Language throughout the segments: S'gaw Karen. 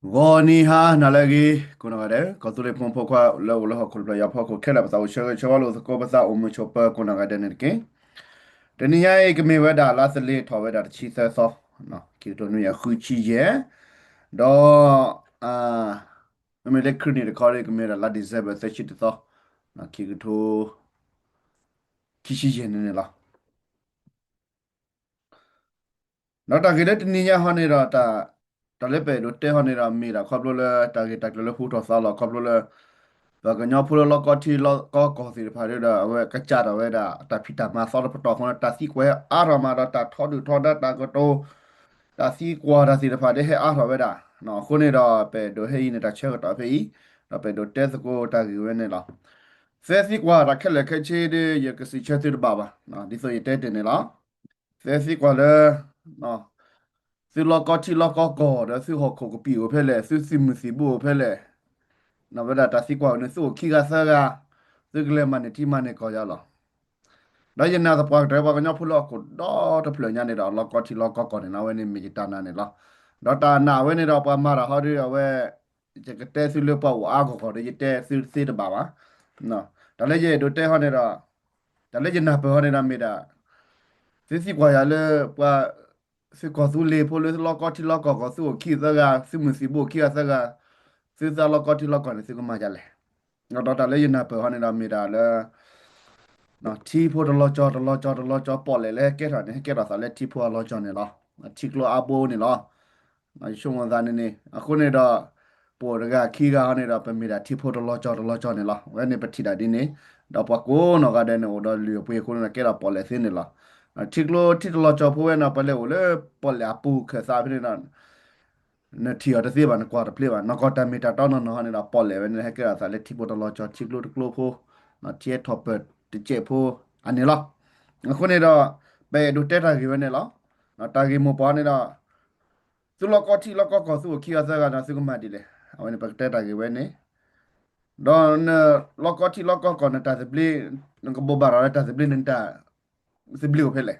ဂီၤနံၤဟါနၤလၢအဂ့ၤ ကိးနီၢ်ဂၤဒဲး ကီၢ်သူလ့ၤဖိမုၣ်ဖိခွါလၢအိၣ်လၢဟီၣ်ခိၣ်တဖျၢၣ်ညါဖီခိၣ်ခဲလၢာ် ပသးအိၣ်ဆၢဂ့ၤဆၢဝါလိာ်သကိး ပသးအိၣ်မုာ်ဆိးပၢၤကိးနီၢ်ဂၤဒဲးန့ၣ်တက့ၢ်. တနံၤညါအံၤကမ့ၢ်ဝဲဒၣ်လါသလ့ၤထီၣ်ဝဲဒၣ်တဆံသၢသီ, ခံကထိနွံကယၤဃုဆံယဲၢ်, ဒီး မ့မ့ၢ်လၢခရံာ်နံၣ်တခီဒီး ကမ့ၢ်ဝဲဒၣ်လါ December သၢဆံတသီ, ခံကထိ ခံဆံယဲၢ်န့ၣ်န့ၣ်လီၤ. ဒီးတၢ်ဂ့ၢ်လၢတနံၤညါဟီန့ၣ်ဒီး တၢ်လၢပအဲၣ်ဒိးတဲဟီန့ၣ်ဒီး မ့ၢ်ဒၣ်ခီဖျိလၢတၢ်ဂ့ၢ်တၢ်ကျိၤလၢဟူထီၣ်သါလီၤ ခီဖျိလၢ ပှၤကညီဖိလၢလီၢ်ကီၢ်ထံလီၢ်ကီၢ်ကီၢ်သ့ၣ်တဖၣ်ဒီး အဝဲကစၢ်ဒၣ်ဝဲဒၣ် တၢ်ဖံးတၢ်မၤသီတပတီၢ်အဃိန့ၣ် တၢ်သံကွၢ်ဟဲအါထီၣ်မးဒီး တၢ်ထီဒုၣ်ထီဒါတၢ်ကတိၤ တၢ်သံကွၢ်တၢ်သ့ၣ်တဖၣ်ဒီးဟဲအါထီၣ်ဝဲဒၣ်. အဃိန့ၣ်ဒီး ပအဲၣ်ဒိးဟဲအံၤန့ၣ် တၢ်ဆၢကတီၢ်ဖဲအံၤ ဒီးပအဲၣ်ဒိးတဲသကိးတၢ်ဂ့ၢ်ဝဲန့ၣ်လီၤ. သဲသံကွၢ်တၢ်ခဲလၢာ်ခဲဆ့ဒီး ယကစံးဆၢသုတဘၣ်ဘၣ်, ဒ်သိးယတဲတ့ၢ်န့ၣ်လီၤ. သဲသံကွၢ်လၢ သုလီၢ်ကီၢ်ထံလီၢ်ကီၢ်ကီၢ် ဒီးသုဟီၣ်ခိၣ်ကပံာ်အိၣ်ဖဲလဲၣ်, သုသုးမုၢ်သံၣ်ဘိအိၣ်ဖဲလဲၣ်, ဝဲဒၣ်တၢ်သံကွၢ်ဝဲန့ၣ် သုအိၣ်ခံဂၤသၢဂၤ, သုကလဲၤမၤန့ၢ်ထံမၤန့ၢ်ကီၢ်ယါလီၤ. ဒီးယနာ်သပှၢ်ကတၢၢ်ပှၤကညီဖိလၢဟီၣ်ခိၣ်ဒီတဖျၢၣ်ညါန့ၣ်ဒီး လီၢ်ကီၢ်ထံလီၢ်ကီၢ်ကီၢ်န့ၣ်လီၤ, အဝဲန့ၣ်မ့ၢ်ယတၢ်နာ်န့ၣ်လီၤ. ဒီးတၢ်နာ်ဝဲန့ၣ်ဒီး ပှၤမၤတၢ်ဟီဒီး အဝဲ ယကတဲသုလၢပှၤအိၣ်အါဂီၢ်ဂီၢ်ဒီး ယတဲသုသ့တဘၣ်ဘၣ်. တၢ်လၢယအဲၣ်ဒိးတဲဟီန့ၣ်ဒီး တၢ်လၢယနၢ်ပၢၢ်ဟီန့ၣ်ဒီးမ့ၢ်ဒၣ် သုသံကွၢ်ယၤလၢပှၤ သုကီၢ်သူလ့ၤဖိလၢလီၢ်ကီၢ်ထံလီၢ်ကီၢ်ကီၢ် သုအိၣ်ခံသၢဂၤ, သုမုၢ်သံၣ်ဘိအိၣ်ခံဂၤသၢဂၤ, သုသးလီၢ်ကီၢ်ထံလီၢ်ကီၢ်န့ၣ် သုကမၤဒ်လဲၣ်. ဒီးတၢ်လၢယနၢ်ပၢၢ်ဟီန့ၣ်ဒီးမ့ၢ်ဒၣ်လၢ ထံဖိတလီၤကၠီတလီၤကၠီတလီၤကၠီ ပီၣ်လဲၣ်လၢဟဲကဲထီၣ်န့ၣ် ဟဲကဲထီၣ်သးလၢထံဖိအလီၤကၠီန့ၣ်လီၤ. ထံကျိအါဘိန့ၣ်လီၤ. ယဆိကမိၣ်သးန့ၣ်န့ၣ် အဃိန့ၣ်ဒီး ပအိၣ်တဂၤခံဂၤဟီန့ၣ်ဒီး ပမ့ၢ်ဒၣ်ထံဖိတလီၤကၠီတလီၤကၠီန့ၣ်လီၤ. ဝဲန့ၣ်ပထံၣ်ဒၣ်ဒ်န့ၣ်, ဒီးပှၤကိးနီၢ်ဂၤဒဲးန့ၣ် အိၣ်ဒီးလုၢ်အပှ့ၤအဃိန့ၣ်ဒီး ကဲထီၣ်ပီၣ်လဲၣ်သ့န့ၣ်လီၤ. ထံကျိထံတလီၤကၠီဖိဝဲန့ၣ် ပှၤလဲၤအိၣ်လၢပီၣ်လဲၣ်အပူၤခၢၣ်သးဖဲန့ၣ်ဒီး နထံၣ်အီၤတသ့ဘၣ် နကွၢ်တပျ့ၤဘၣ်. နီၢ်ကီၢ်တၢ်မ့ၢ်တၢ်တီနီၢ်နီၢ်ဟီန့ၣ်ဒီး ပီၣ်လဲၣ်ဝဲန့ၣ် ဟဲကဲထီၣ်သးလၢထံဖိတလီၤကၠီ ထံကျိတကျိဖိ, ထံဟဲထီၣ်ပၢၢ်တစဲးဖိအန့ၣ်လီၤ. အဃိန့ၣ်ဒီး ပအဲၣ်ဒိးတဲတၢ်ဂ့ၢ်ဝဲန့ၣ်လီၤ. တၢ်ဂ့ၢ်မိၢ်ပှၢ်န့ၣ်ဒီး သုလီၢ်ကီၢ်ထံလီၢ်ကီၢ်ကီၢ် သုအိၣ်ခံဂၤသၢဂၤဒီး သုကမၤဒ်လဲၣ်. အဝဲန့ၣ် ပကတဲတၢ်ဂ့ၢ်ဝဲန့ၣ်, ဒီးနလီၢ်ကီၢ်ထံလီၢ်ကီၢ်ကီၢ် နတၢ်သဘျ့, နကဘိးဘၣ်ရၤလၢတၢ်သဘျ့ နတၢ်သဘျ့အိၣ်ဖဲလဲၣ်.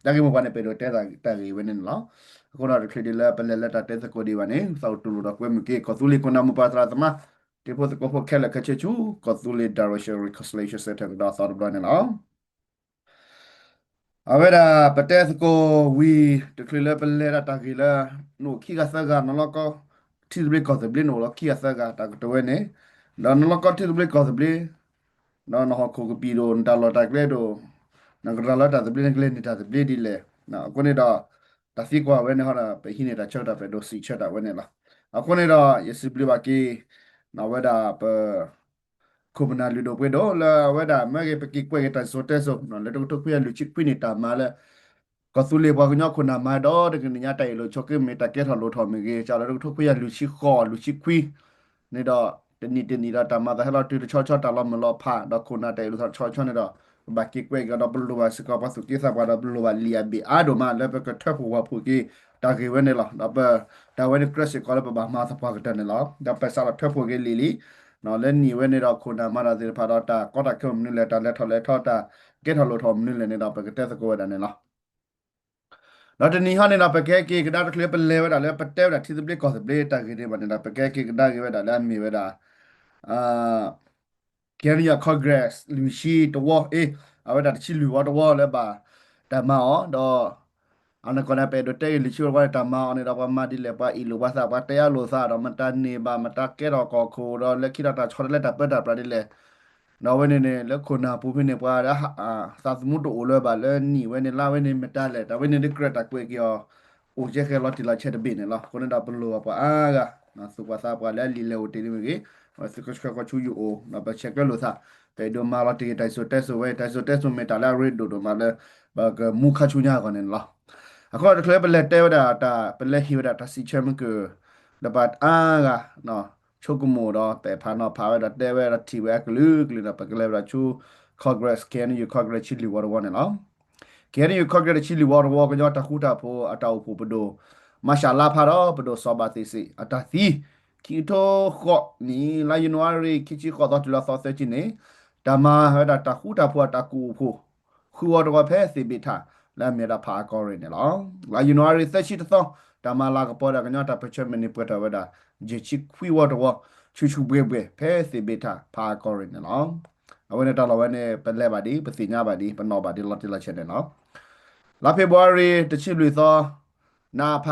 တၢ်ဂ့ၢ်မိၢ်ပှၢ်န့ၣ် ပအဲၣ်ဒိးတဲတၢ်ဂ့ၢ်ဝဲန့ၣ်န့ၣ်လီၤ. အဃိဒီးတချုးဒ်လၢပလဲၤလၢတၢ်တဲသကိးဒံးဘၣ်န့ၣ် သးအိၣ်တူၢ်လိာ်ဒီးကွဲမုာ်က့ၤ ကီၢ်သူလ့ၤခိၣ်နၢ်မိၢ်ပၢ်သရၣ်သမါ တံၤဖိသကိးဖိခဲလၢာ်ခဲဆ့ဆူ ကီၢ်သူလ့ၤ Direction Reconciliation Centre ကဒီးအသီတဘျီန့ၣ်လီၤ. အဝဲဒၣ်ပတဲသကိးဝံၤ တချုးလၢပလဲၤဒၣ်တၢ်ဂ့ၢ်လၢ နအိၣ်ခံဂၤသၢဂၤ နလီၢ်ကီၢ်ထံသဘျ့ကီၢ်သဘျ့ နအိၣ်လီၤခံဂၤသၢဂၤ တၢ်ကတိၤဝဲန့ၣ်, ဒီးနလီၢ်ကီၢ်ထံသဘျ့ကီၢ်သဘျ့ ဒီးနဟီၣ်ခိၣ်ကပံာ်ဒိၣ် နတၢ်လီၢ်တၢ်ကျဲဒိၣ် နကရၤလီၤတၢ်သဘျ့ နကလဲၤန့ၢ်တၢ်သဘျ့ဒ်လဲၣ်. အဃိန့ၣ်ဒီး တၢ်သံကွၢ်ဝဲန့ၣ်ဟီဒီး ပဟံးန့ၢ်တၢ်ဆၢကတီၢ် ပအဲၣ်ဒိးစံးဆၢတၢ်ဝဲန့ၣ်လီၤ. အဃိန့ၣ်ဒီး ယစံးဘျုးဘၣ်က့ၤ အဝဲဒၣ်ပ ခိၣ်ပနၢ်လုၢ်ဒိၣ်ပှ့ၤဒိၣ်လၢအဝဲဒၣ်မ့ၢ်ဂ့ၤ ပက့ၤကွဲးက့ၤတၢ်စံၣ်စိၤတဲစိၤ လၢတကထိခွံကယၤလွံၢ်ဆံခွံနံၣ်တၢ်မၤလၢ ကီၢ်သူလ့ၤပှၤကညီခိၣ်နၢ်မၤဒီးတကနံၣ်ညါ တၢ်အ့ၣ်လိာ်ဆိးက့မ့ၢ်တၢ်ကဲထီၣ်လိၣ်ထီၣ်မ့ၢ်ဂ့ၤ စးလၢတကထိခွံကယၤလွံၢ်ဆံဃိးလွံၢ်ဆံခွံန့ၣ်ဒီး တနံၣ်တနံၣ်ဒီးတၢ်မၤသးဟဲလီၤတုၤတဆီဆီ တၢ်လီၤမုၢ်လီၤဖး ဒီးခိၣ်နၢ်တၢ်အ့ၣ်လိာ်သးတဆီဆီန့ၣ်ဒီး ပဘၣ်က့ၤကွဲးက့ၤအီၤဒီးပလိၣ်ဘၣ်စ့ၢ်ကီးပှၤသူၣ်က့သးပှၢ်ဒီးပလိၣ်ဘၣ်လံာ်အဘ့ၣ်အါဒိၣ်မးလၢပကထၢဖှိၣ်ဝီၤဖှိၣ်က့ၤတၢ်ဂ့ၢ်ဝဲန့ၣ်လီၤ. ဒီးပ တၢ်ဝဲန့ၣ်ကြၢးစ့ၢ်ကီးလၢပဘၣ်မၤသပှၢ်ကတၢၢ်န့ၣ်လီၤ. ဒီးပစးထီၣ်ထၢဖှိၣ်က့ၤလံာ်လံ လၢနံၣ်ဝဲန့ၣ်ဒီးခိၣ်နၢ်မၤတၢ်သ့ၣ်တဖၣ်ဒီးတၢ်ကီတၢ်ခဲအိၣ်မနုၤလဲၣ် တၢ်လဲၤထီၣ်လဲၤထီ တၢ်ကဲထီၣ်လိၣ်ထီၣ်မနုၤလဲၣ်န့ၣ်ဒီး ပကတဲသကိးဝဲဒၣ်န့ၣ်လီၤ. ဒီးတနံၤဟီန့ၣ်ဒီး ပကဟဲက့ၤကဒါတချုးပလဲၤဝဲဒၣ်လၢပတဲဝဲဒၣ်ထံသဘျ့ကီၢ်သဘျ့တၢ်ဂ့ၢ်ဒ်ဘၣ်န့ၣ်ဒီး ပကဟဲက့ၤကဒါက့ၤဝဲဒၣ်လၢအမ့ၢ်ဝဲဒၣ် Karen Congress လွံၢ်ဆံတဝီ အ့ အဝဲဒၣ်တဆံလွံၢ်ဝီတဝီလၢဘၣ်တၢ်မၤအီၤဒီး အနီၢ်ကီၢ်န့ၣ် ပအဲၣ်ဒိးတဲဂ့ၤလွံၢ်ဆံဝီတဝီန့ၣ် တၢ်မၤအီၤန့ၣ်ဒီး ပှၤမၤဒ်လဲၣ် ပှၤအ့ၣ်လိာ်ပှၤသး ပှၤတဲအလိာ်သးဒီး မတၤန့ၢ်ဘၣ် မတၤကဲထီၣ်ကီၢ်ခိၣ်ဒီး လၢခံထီၣ်တၢ်ဆီတလဲတၢ်ပၢတၢ်ပြးဒ်လဲၣ် ဒီးအဝဲန့ၣ်န့ၣ် လၢခိၣ်နၢ်ပူၤဖဲန့ၣ် ပှၤသးသမူတအိၣ်လၢၤဘၣ်လၢနံၣ်ဝဲန့ၣ် လါဝဲန့ၣ် မတၤလဲၣ် တၢ်ဝဲန့ၣ်ဒ်ကြၢးတၢ်ကွဲးက့ၤအီၤ အိၣ်ကဲဃဲလီၤတံၢ်လီၤဆဲးတဘ့ၣ်န့ၣ်လီၤ. အဃိန့ၣ်ဒီးပလိၣ်ဘၣ်ပှၤအါဂၤ သူၣ်ပှၤသးပှၢ်လၢအလံာ်လဲၢ်အိၣ်တ့ၢ်န့ၣ်မ့ၢ်ဂ့ၤ အဝဲသုကဆှၢဃီၤဆူယအိၣ် ဒီးပဆဲးကျၢလိာ်သး ပအဲၣ်ဒိးမၤလီၤတ့ၢ်က့ၤတၢ်စံၣ်စိၤတဲစိၤဝဲ တၢ်စံၣ်စိၤတဲစိၤမ့ၢ်တၢ်လၢအရ့ဒိၣ်ဒိၣ်မးလၢ ပကမူခါဆူညါအဂီၢ်န့ၣ်လီၤ. အဃိဒီးတချုးပလဲၤတဲဝဲဒၣ်တၢ် ပလဲၤဟ့ၣ်ဝဲဒၣ်တၢ်စံးဆၢမုၢ်ကၢၢ် လၢပှၤအါဂၤ ဆိကမိၣ်ဒီး ပဲာ်ဖးနီၤဖးဝဲဒီးတဲဝဲဒီးထံၣ်ဝဲအကလုာ်ကလုာ်ဒီး ပကလဲၤဝဲဒၣ်ဆူ Congress KNU Congress တဆံလွံၢ်ဝီတဝီန့ၣ်လီၤ. KNU Congress တဆံလွံၢ်ဝီတဝီ ကညီတၢ်ဃူတၢ်ဖိးအတၢ်အိၣ်ဖှိၣ်ပဒိၣ် မၤရှးလါဖးဒီးပဒိၣ်စီၤဘးသ့ၣ်စ့ၣ် အတၢ်သံ ခံကထိဃိးနံၣ် လါယနူၤအါရံၤ ခံဆံဃိးသီတုၤလီၤသီသၢဆံန့ၣ် တၢ်မၤဝဲဒၣ်တၢ်ဃူတၢ်ဖိးအတၢ်ကူၣ်အိၣ်ဖှိၣ် ဃုဝီတဝီဖဲသ့ၣ်ဘ့ၣ်ထၣ် လၢအမ့ၢ်ဝဲဒၣ်ဖးအကီၢ်ရ့ၣ်န့ၣ်လီၤ. လါယနူၤအါရံၤသၢဆံတသီ တၢ်မၤလၤကပီၤဒီးကညီတၢ်ပၢၢ်ဆၢမ့ၢ်န့ၢ်ပှဲၤထီၣ်ဝဲဒၣ် ယဲၢ်ဆံခွံဝီတဝီ ဆူၣ်ဆူၣ်ဘှ့ၣ်ဘှ့ၣ် ဖဲသ့ၣ်ဘ့ၣ်ထၣ်ဖးအကီၢ်ရ့ၣ်န့ၣ်လီၤ. အဝဲန့ၣ်တၢ်လီၢ်ဝဲန့ၣ် ပလဲၤဘၣ်ဒံး ပသ့ၣ်ညါဘၣ်ဒံး ပနီၣ်ဘၣ်ဒံးလီၤတံၢ်လီၤဆဲးန့ၣ်လီၤ. လါဖ့ၤဘြူၤအါရံၤ တဆံလွံၢ်သီ နအဖ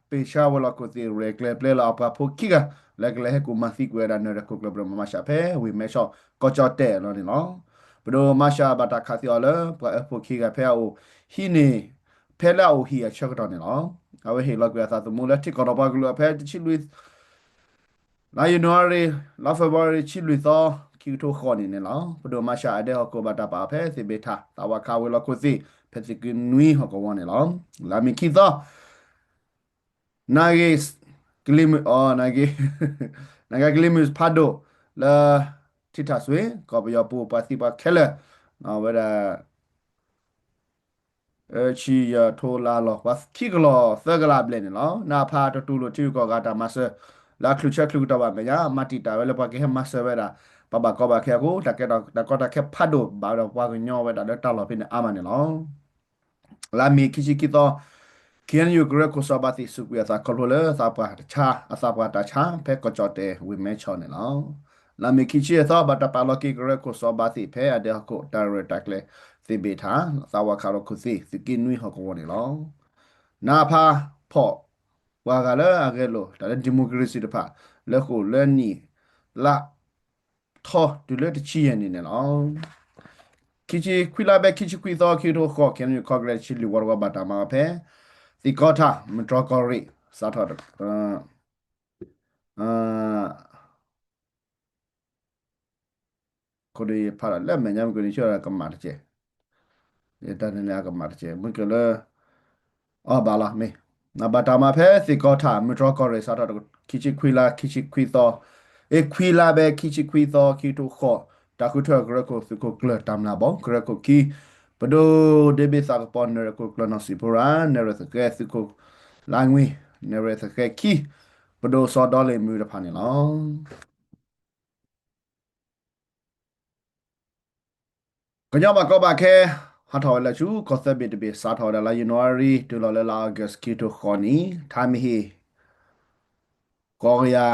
ပ့ၢ်ဆါဝဲၤလီၢ်ခိၣ်သ့ၣ် ရဲၣ်ကျဲၤပျဲလီၤအပှၤဖိခံဂၤ လၢကလဲၤဟဲကူၣ်မၤသံကွံာ်ဝဲဒၣ်နၢၤရဲၣ်ခိၣ်ကျၢၢ် ပဒိၣ်မၤရှးဖဲဝ့ၢ်မဲဆီး ကီၢ်ကၠီၣ်တဲၣ်အလီၢ်န့ၣ်လီၤ. ပဒိၣ်မၤရှးဘၣ်တၢ်ခးသံအီၤလၢ ပှၤအၢဖိခံဂၤဖဲအအိၣ်ဟံးန့ၣ် ဖဲလၢအအိၣ်ဟံၣ်အဆၢကတီၢ်န့ၣ်လီၤ. အဝဲဟ့ၣ်လီၤကွံာ်အသးသမူလၢထံကီၢ်ဒီးပှၤကလုာ်အီၤဖဲတဆံလွံၢ် လါယနူၤအါရံၤ လါဖ့ၤဘြူၤအါရံၤ တဆံလွံၢ်သီ ခံကထိဃိးနံၣ်န့ၣ်လီၤ. ပဒိၣ်မၤရှးအဒဲဟီၣ်ခိၣ်ဘၣ်တၢ်ပာ်အီၤဖဲသ့ၣ်ဘ့ၣ်ထၣ် သးဝးခးဝဲၤလီၢ်ခိၣ်သ့ၣ် ဖဲသုးက့နွံဟီၣ်ကဝီၤန့ၣ်လီၤ. လါမ့ၤခံသီ နဂ့ၤကလံၤမုၢ် နဂ့ၤ နဂ့ၤကလံၤမုၢ်ဖးဒိၣ် လၢထံထၣ်စွ့ ကီၢ်ပယီၤပူၤ ပှၤသံပှၤခဲလၢာ် ဝဲဒၣ် ဆံယီၤထိလါလီၤ ပှၤခံကလီၢ်သၢကလးဘျဲၣ်န့ၣ်လီၤ. နအဖးတတူၢ်လိာ်ထံဂုၤကီၢ်ဂၤတၢ်မၤစၢၤ လၢအချုးဆၢချုးကတီၢ်ဘၣ်မဲာ်ညါ မၤတံာ်တာ်ဝဲလၢပှၤကဟဲမၤစၢၤဝဲဒၣ် ပှၤဘၣ်ကီဘၣ်ခဲအဃိ တၢ်ကဲထီၣ်တၢ်ကီတၢ်ခဲဖးဒိၣ် ဘၣ်ဝဲဒီးပှၤကညီဝဲဒၣ်လၢတၢ်လီၢ်ဖဲန့ၣ်အါမးန့ၣ်လီၤ. လါမ့ၤခံဆံခံသီ ခ့ၣ်အဲၣ်ယူၣ် ကရၢခိၣ်စီၤဘၣ်သ့ၣ် စူးကွံာ်အသးခီဖျိလၢ အသးပှၢ်တၢ်ဆါ အသးပှၢ်တၢ်ဆါ ဖဲကီၢ်ကၠီၣ်တဲၣ်ဝ့ၢ်မဲဆီးန့ၣ်လီၤ. လါမ့ၤခံဆံသီ ဘၣ်တၢ်ပာ်လီၤက့ၤကရၢခိၣ်စီၤဘၣ်သ့ၣ် ဖဲအဒဲဟီၣ်ခိၣ်တၢ်ရဲၣ်တၢ်ကျဲၤသ့ၣ်ဘ့ၣ်ထၣ် သးဝးခးလီၤခိၣ်သ့ၣ် သုးက့နွံဟီၣ်ကဝီၤန့ၣ်လီၤ. နဖးဖီၣ် ပှၤဂၤလၢအဂဲၤလိာ် တၢ်လၢ democracy တဖၣ် လၢဃိာ်လၢနံၣ်လါ ထီတုၤလၢတဆံယဲၢ်နံၣ်န့ၣ်လီၤ. ခံဆံခွံလါဘဲ ခံဆံခွံသီ ခံကထိဃိး ခ့ၣ်အဲၣ်ယူၣ် ခီကရဲး တဆံလွံၢ်ဝီတဝီ ဘၣ်တၢ်မၤအီၤဖဲ သံၣ်ကီထၣ် မုၢ်တြီၢ်ကီၢ်ရ့ၣ် စးထီၣ် ခိၣ်ဒုးယဖးလီၤလၢမဲာ်ညါ မုၢ်ကနံၤဆၢကမၣ်တက့ၢ်, ယတၢ်န့ၣ်န့ၣ်အကမၣ်တက့ၢ် မုၢ်ကလၢ အီဘၣ်လီၤမ့ၢ်, ဘၣ်တၢ်မၤဖဲသ့ၣ်ကီထၣ် မုၢ်တြီၢ်ကီၢ်ရ့ၣ် စးထီၣ်ခံဆံခွံလါ ခံဆံခွံသီ, အ့ ခွံလါဘဲ ခံဆံခွံသီ ခံကထိဃိး, တၢ်ဃုထၢကရၢခိၣ် သုးခိၣ်ကျၢၢ်တၢ်မျၢ်ဘီ ကရၢခိၣ်ခံ, ပဒိၣ်ဒ့ဘ့ၣ်သးကပီၤ နၢၤရဲၣ်ခိၣ်ကျၢၢ်နီၢ်စံၣ်ဖိရၤ နၢၤရဲၣ်သဃဲ သုးခိၣ်လါငွံ, နၢၤရဲၣ်သဃဲခံ, ပဒိၣ်စီၤဒီလ့ၣ်မုၣ်တဖၣ်န့ၣ်လီၤ. ကညီဘၣ်ကီဘၣ်ခဲ ဟးထီၣ်ဝဲလၢဆူကီၢ်သၢဘ့ၣ်တဘ့ၣ် စးထီၣ်ဝဲဒၣ်လါယနူၤအါရံၤ တုၤလီၤလၢလါအီကူး ခံကထိဃိးနံၣ်, ထါမ့ၢ်ဟ့ၣ် ကီၢ်ကယၤ,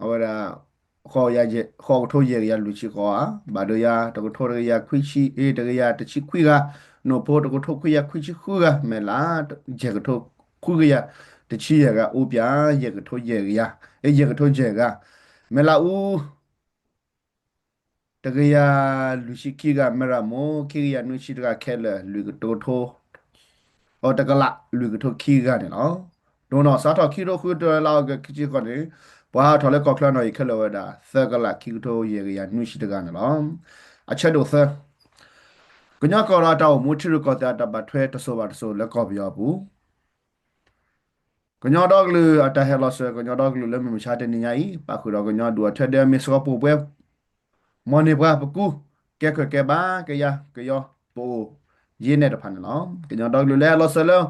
အဝဲဒၣ် ဃိးကယၤယဲၢ် ဃိးကထိယဲၢ်ကယၤလွံၢ်ဆံဃိးဧါ, ဘၣ်ဒိယၤ တကထိတကယၤခွံဆံ အ့ တကယၤတဆံခွံဂၤ, နိၣ်ဖိ တကထိခွံကယၤခွံဆံဃုဂၤ, မဲၢ်လး ယဲၢ်ကထိခွံကယၤတဆံယဲၢ်ဂၤ, အူပၠး ယဲၢ်ကထိယဲၢ်ကယၤ, အ့ ယဲၢ်ကထိယဲၢ်ဂၤ, မဲၢ်လးအူ တကယၤလွံၢ်ဆံခံဂၤ, မဲၢ်ရမိၢ် ခံကယၤနွံဆံတဂၤ, ခဲလၢာ် လွံၢ်ကထိ အတကလး လွံၢ်ကထိခံဂၤန့ၣ်လီၤ. ဒိၣ်နီၢ်စးထီၣ်ခံကထိဃုတုၤလၢလါအီကူး ခံဆံဃိးနံၣ်, ပှၤဟးထီၣ်လၢကီၢ်ချၢနီၣ်ဂံၢ်ခဲလၢာ်ဝဲဒၣ် သၢကလး ခံကထိယဲၢ်ကယၤနွံဆံတဂၤန့ၣ်လီၤ. အဆၢဒိၣ်သၢ, ကညီကီၢ်ဒီးတၢ်အိၣ်မူထံရူၢ်ကီၢ်သဲးအတၢ်ဘၣ်ထွဲတစိၤဘၣ်တစိၤလၢကီၢ်ပယီၤအပူၤ ကညီဒီကလုာ်အတၢ်ဟဲလီၤစၢၤ ကညီဒီကလုာ်လၢမုၢ်မဆါတနံၤညါအံၤ ပၣ်ဃုာ်ဒီးကညီဒူၣ်အထၢဒဲမ့ၢ်စှီၤပူၤပှဲၤ မ်န့ၢ်ပှၤပကူ ကဲခိၣ်ကဲဘါ ကယၤကယီ ပအိၣ်ယ့နဲၣ်တဖၣ်န့ၣ်လီၤ. ကညီဒီကလုာ်လၢဟဲလီၤစၢၤလၢ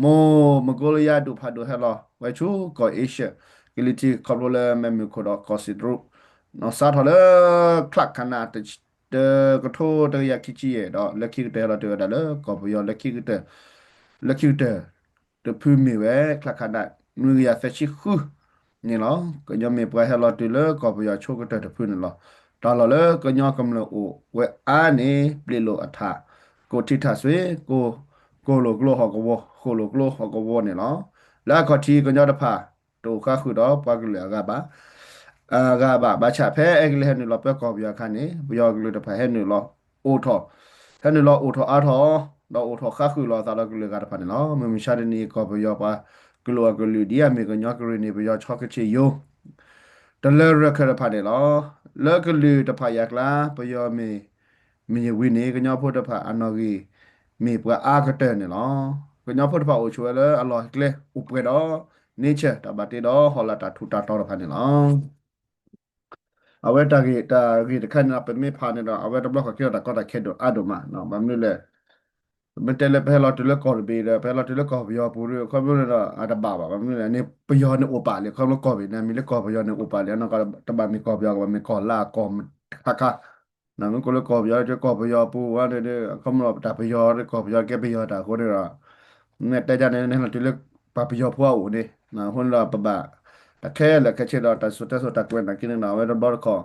မိၢ်မကိလယါဒူၣ်ဖးဒိၣ်ဟဲလီၤဝဲဆူကီၢ်အ့ရှၢၣ် ကလံၤထံးခီဖျိလၢမဲးမုၢ်ခိၣ်ဒီးကီၢ်စံၣ်တရူး နီၢ်စးထီၣ်လၢ ချးခးနး တကထိတကယၤခံဆံယဲၢ်ဒီး လၢခံကတၢၢ်ဟဲလီၤတုၤဝဲဒၣ်လၢကီၢ်ပယီၤလၢခံကတၢၢ် လၢခံကတၢၢ်တဖုမ့ၢ်ဝဲ ချးခးနး နွံကယၤသၢဆံဃု န့ၣ်လီၤ. ကညီမ့ၢ်ပှၤဟဲလီၤတုၤလၢကီၢ်ပယီၤဆိကတၢၢ်တဖုန့ၣ်လီၤ. တၢ်လီၢ်လၢကညီကမျၢၢ်အိၣ်ဝဲအါန့ၣ် ပျ့ၤလိာ်အထး ကိးထံထၣ်စွ့ ကိၢ်လိာ်ကျိဟီၣ်ကဝီၤ ဃိၣ်လိာ်ကျိဟီၣ်ကဝီၤန့ၣ်လီၤ. လၢအခီၣ်ထံးကညီတဖၣ် တအိၣ်ဃါဃုာ်ဒီးပှၤကလုာ်အဂၤဘၣ် အဂၤဘၣ် ဘၣ်ဆၣ်ဖဲအဲကလံးဟဲနုာ်လီၤပၢကီၢ်ပယီၤအခါန့ၣ် ပယီၤကလုာ်တဖၣ်ဟဲနုာ်လီၤအိၣ်ထီၣ် ဟဲနုာ်လီၤအိၣ်ထီၣ်အါထီၣ် ဒီးအိၣ်ထီၣ်ဃါဃုာ်လီၤအသးဒီးကလုာ်အဂၤတဖၣ်န့ၣ်လီၤ. မုၢ်မဆါတနံၤ ကီၢ်ပယီၤပှၤကလုာ်အကလုာ်ဒ်အမ့ၢ်ကညီကရ့ၣ်နံၣ် ပယီၤဆီကဆ့ယိၤ တလၢရၢၢ်ခၢၣ်တဖၣ်န့ၣ်လီၤ. လၢကလုာ်တဖၣ်ယါကျါ ပယီၤမ့ၢ် မ့ၢ်ယဝံၤန့ၣ် ကညီဖိတဖၣ်အနီၣ်ဂံၢ် မ့ၢ်ပှၤအါကတၢၢ်န့ၣ်လီၤ. ကညီဖိတဖၣ်အိၣ်ဆိးဝဲလၢအလီၢ်ကျဲအိၣ်ပှဲၤဒီး nature တၢ်ဘၣ်တ့ဒီး ဟီၣ်လာ်တၢ်ထူးတၢ်တီၤတဖၣ်န့ၣ်လီၤ. အဝဲတၢ်ဂ့ၢ်တၢ်ဂ့ၢ်တခါန့ၣ်ဒီး ပမ့ၢ်ဖးန့ၣ်ဒီး အဝဲတဘျီဃီကဲထီၣ်တၢ်ကီတၢ်ခဲဒိၣ်အါဒိၣ်မး, ဘၣ်မနုၤလဲၣ် ပမ့ၢ်တဲလၢပဟဲလီၤတုၤလၢကီၢ်တဘ့ၣ်ဒီး ပဟဲလီၤတုၤလၢကီၢ်ပယီၤပူၤဒီး ခီဖျိန့ၣ်ဒီး အတဘၣ်ဘၣ်, ဘၣ်မနုၤလဲၣ်န့ၣ် ပယီၤန့ၣ်အိၣ်ပာ်လံ, ခီဖျိကီၢ်ပယီၤန့ၣ် မ့ၢ်လၢကီၢ်ပယီၤန့ၣ်အိၣ်ပာ်လံ, အနီၢ်ကီၢ်တဘၣ်မ့ၢ်ကီၢ်ပယီၤ ကဘၣ်မ့ၢ်ကီၢ်လၢအကီၢ်ခါခါ, မ့ၢ်ကိးလၢကီၢ်ပယီၤ ကီၢ်ပယီၤပူၤဝဲန့ၣ်ဒီး ခီဖျိတၢ်ပယီၤ ကီၢ်ပယီၤကဲပယီၤတၢ်အဃိန့ၣ်ဒီး မ့ၢ်တဲဒ်န့ၣ် နဟဲလီၤတုၤလၢ ပှၤပယီၤဖိအအိၣ်န့ၣ်, အဃိန့ၣ်ဒီးပဘၣ်, တၢ်ခဲလၢာ်ခဲဆ့ဒီး တၢ်စံၣ်စိၤတဲစိၤတၢ်ကွဲးနာ်က့န့ၣ်ဒီး အဝဲတဘျီတခီၣ်,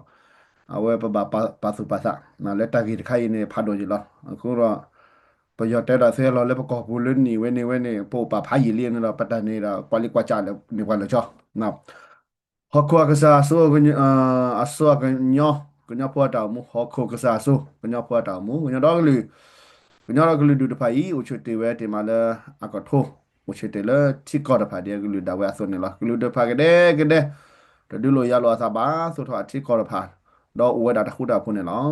အဝဲပဘၣ်ပာ်သူၣ်ပာ်သး, လၢတၢ်ဂ့ၢ်တခါအံၤန့ၣ် ဖးဒိၣ်ယံာ်လီၤ. အဃိဒီး ပယီၤတဲဒၣ်သ့လီၤလၢပကီၢ်ပူၤလၢနံၣ်ဝဲန့ၣ်ဝဲန့ၣ် ပအိၣ်ပာ်ဖးယံာ်လံန့ၣ်ဒီး ပတၢ်န့ၣ်ဒီး ကွၢ်လံကွၢ်ကၢ်လၢန့ၣ်ပှၤလၢာ်ကၠီ ဟီၣ်ခိၣ်အကစၢ်အစိၤ, အစိၤအကညီ, ကညီဖိအတၢ်အိၣ်မူ, ဟီၣ်ခိၣ်ကစၢ်အစိၤ ကညီဖိအတၢ်အိၣ်မူ, ကညီဒီကလုာ်, ကညီဒီကလုာ်ဒူၣ်တဖၣ်အံၤ အိၣ်ဆၢတ့ၢ်ဝဲတ့ၢ်မးလၢအကထိ, အိၣ်ဆၢတ့ၢ်လၢထံကီၢ်တဖၣ်ဒ်အကလုာ်ဒၣ်ဝဲအသိးန့ၣ်လီၤ. ကလုာ်တဖၣ်ကဒဲကဒဲ, တဒုးလိာ်ယၤလိာ်အသးဘၣ်, သိးထီၣ်အထံကီၢ်တဖၣ်, ဒီးအိၣ်ဝဲဒၣ်တဃူတၢ်ဖိးန့ၣ်လီၤ.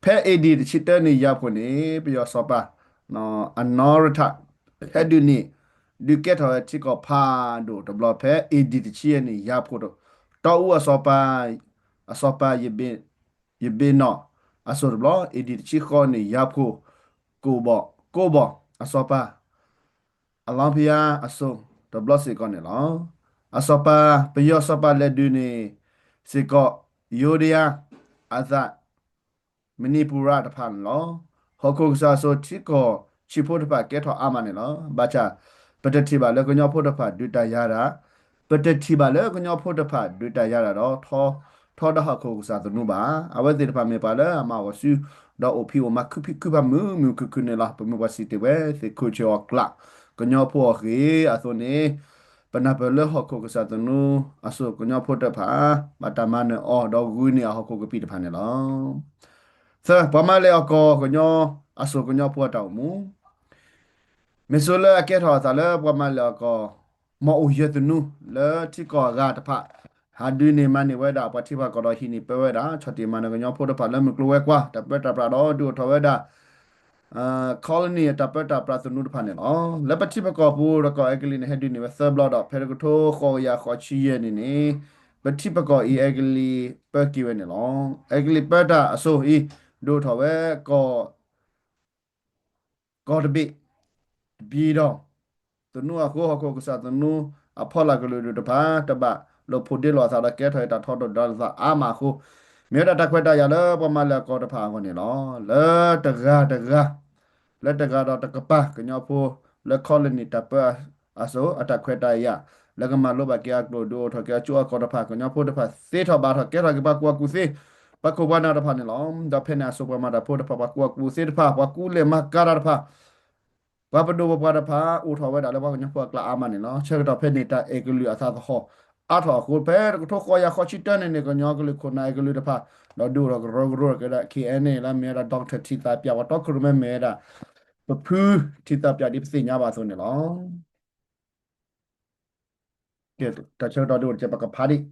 ဖဲ A D တဆံတၢနံၣ်ယၤဖိန့ၣ် ပယီၤစီၤပၤ အနီၣ်ရထၣ် ဟဲဒုးန့ၢ်, ဒုးကဲထီၣ်ဝဲထံကီၢ်ဖးဒိၣ်တဘျီ ဖဲ A D တဆံယဲၢ်နံၣ်ယၤဖိ, တီအူအစီၤပၤ, အစီၤပၤ ယဘ့ၣ်နီၣ်အစိၤတဘျီ, A D တဆံဃိးနံၣ်ယၤဖိ, ကိၣ်ဘီၣ်, ကိၣ်ဘီၣ်အစီၤပၤ အလီဖယါအစိၤတဘျီစ့ၢ်ကီးန့ၣ်လီၤ. အစီၤပၤ, ပယီၤစီၤပၤလဲၤဒုးန့ၢ်စ့ၢ်ကီး ယိၤဒယါ, အသး, မဏိပူရတဖၣ်န့ၣ်လီၤ. ဟီၣ်ခိၣ်ကစၢ်အစိၤထံကီၢ်ဆံးဖိတဖၣ်ကဲထီၣ်အါမးန့ၣ်လီၤ. ဘၣ်ဆၣ် ပတထံၣ်ဘၣ်လၢကညီဖိတဖၣ်ဒုးတၢ်ယၤတၢ်, ပတထံၣ်ဘၣ်လၢကညီဖိတဖၣ်ဒုးတၢ်ယၤတၢ်ဒီး ထီဒါဟီၣ်ခိၣ်ကစၢ်သနူဘၣ်. အဝဲသ့ၣ်တဖၣ်မ့ၢ်ပှၤလၢအမၤအဂီၢ်ဆူ ဒီးအိၣ်ဖံးအိၣ်မၤခုဖံးခုဖးမုာ်မုာ်ခုၣ်ခုၣ်န့ၣ်လီၤ. ပမ့ၢ်ပှၤစံးတ့ၢ်ဝဲ သ့ၣ်ခိၣ်ဆၢအီၤကျး, ကညီဖိအဂ့ၢ်အသိးန့ၣ်, ပနၢ်ပၢၢ်လၢဟီၣ်ခိၣ်ကစၢ်သနူအစိၤကညီဖိတဖၣ် ဘၣ်တၢ်မၤနၢၤအီၤဒီးဂုာ်န့ၢ်အဟီၣ်ခိၣ်ကပံာ်တဖၣ်န့ၣ်လီၤ. သၢ, ပှၤမၤလဲၢ်အီၣ်ကီၢ်ကညီအစိၤကညီဖိအတၢ်အိၣ်မူ မ့ၢ်စိလၢအကဲထီၣ်အသးလၢပှၤမၤလဲၢ်အီၣ်ကီၢ် မီၣ်အိၣ်ယဲၢ်သနူ လၢထံကီၢ်အဂၤတဖၣ် ဟးဒုးန့ၢ်မၤန့ၢ်ဝဲဒၣ် ပှၤထံပှၤကီၢ်ဒီးဟံးန့ၢ်ပၢဝဲဒၣ် ဆီၣ်တံၢ်မၤနၢၤကညီဖိတဖၣ်လၢမုၢ်ကျိၤဝဲၤကွာ် တၢ်ပၢတၢ်ပြးဒီးဒုးအိၣ်ထီၣ်ဝဲဒၣ် colony အတၢ်ပၢတၢ်ပြးသနူတဖၣ်န့ၣ်လီၤ. လၢပထံပကီၢ်ပူၤဒီးကီၢ်အဲကလံးန့ၣ် ဟဲဒုးန့ၢ်ဝဲသၢဘျီဒီး ဖဲတကထိဃိးကယၤဃိးဆံယဲၢ်နံၣ်န့ၣ် ပထံပကီၢ်အံၤ အဲကလံးပၢက့ၤဝဲန့ၣ်လီၤ. အဲကလံးပၢတၢ်အစိၤအံၤ ဒုးအိၣ်ထီၣ်ဝဲကီၢ် ကီၢ်တဘ့ၣ်, တဘ့ၣ်ဒီး သနူအဃိ ဟီၣ်ခိၣ်ကစၢ်သနူအဖီလာ်ကလုာ်ဒူၣ်တဖၣ် တဘၣ်လိာ်ဖိးဒ့လိာ်အသးဒီးကဲထီၣ်တၢ်ထီဒိၣ်ဒီးသးအါမးအဃိ, မ့ၢ်ဝဲဒၣ်တၢ်ခွဲးတၢ်ယာ်လၢပှၤမၤလဲၢ်အီၣ်ကီၢ်တဖၣ်အဂီၢ်န့ၣ်လီၤ. လၢတဂၤတဂၤ လၢတဂၤဒီးတကပၤ ကညီဖိလၢ colony တၢ်ပၢအစိၤ အတၢ်ခွဲးတၢ်ယာ် လၢကမၤလိဘၣ်က့ၤအကျိာ် ဒုးအိၣ်ထီၣ်က့ၤအကၠိအကီၢ်တဖၣ် ကညီဖိတဖၣ်သ့ထီၣ်ဘၣ်ထီၣ်ကဲထီၣ်က့ၤပှၤကူၣ်ဘၣ်ကူၣ်သ့ ပှၤခိၣ်ပှၤနၢ်တဖၣ်န့ၣ်လီၤ. ဒီးဖဲန့ၣ်အစိၤပှၤမၤတၢ်ဖိတဖၣ် ပှၤကူၣ်ဘၣ်ကူၣ်သ့တဖၣ် ပှၤကူလဲၢ်မၤကၤတၢ်တဖၣ် ပှၤပဒိၣ်ပပှၢ်တဖၣ် အိၣ်ထီၣ်ဝဲဒၣ်လၢပှၤကညီဖိအကျါအါမးန့ၣ်လီၤ. ဆၢကတီၢ်ဖဲန့ၣ် တၢ်အဲၣ်ကလုာ်အသးသဟီၣ်အါထီၣ်အဃိ ဖဲတကထိဃိးကယၤဃိးဆံတၢနံၣ်န့ၣ် ကညီကလုာ်ခိၣ်နၢ်အဲၣ်ကလုာ်တဖၣ် ဒီးဒုးအိၣ်ထီၣ်ကရၢကရိက့ၤဒီး ခ့ၣ်အဲၣ်န့ၣ် လၢအမ့ၢ်ဝဲဒၣ် doctor ထံသးပၠး ပှၤတီခိၣ်ရိၣ်မဲမ့ၢ်ဝဲဒၣ် ပဖုထံသးပၠးဒ်ပသ့ၣ်ညါဘၣ်အသိးန့ၣ်လီၤ. တၢ်ဆၢကတီၢ်ဒုးအိၣ်တကဲ ပကဖးဒံး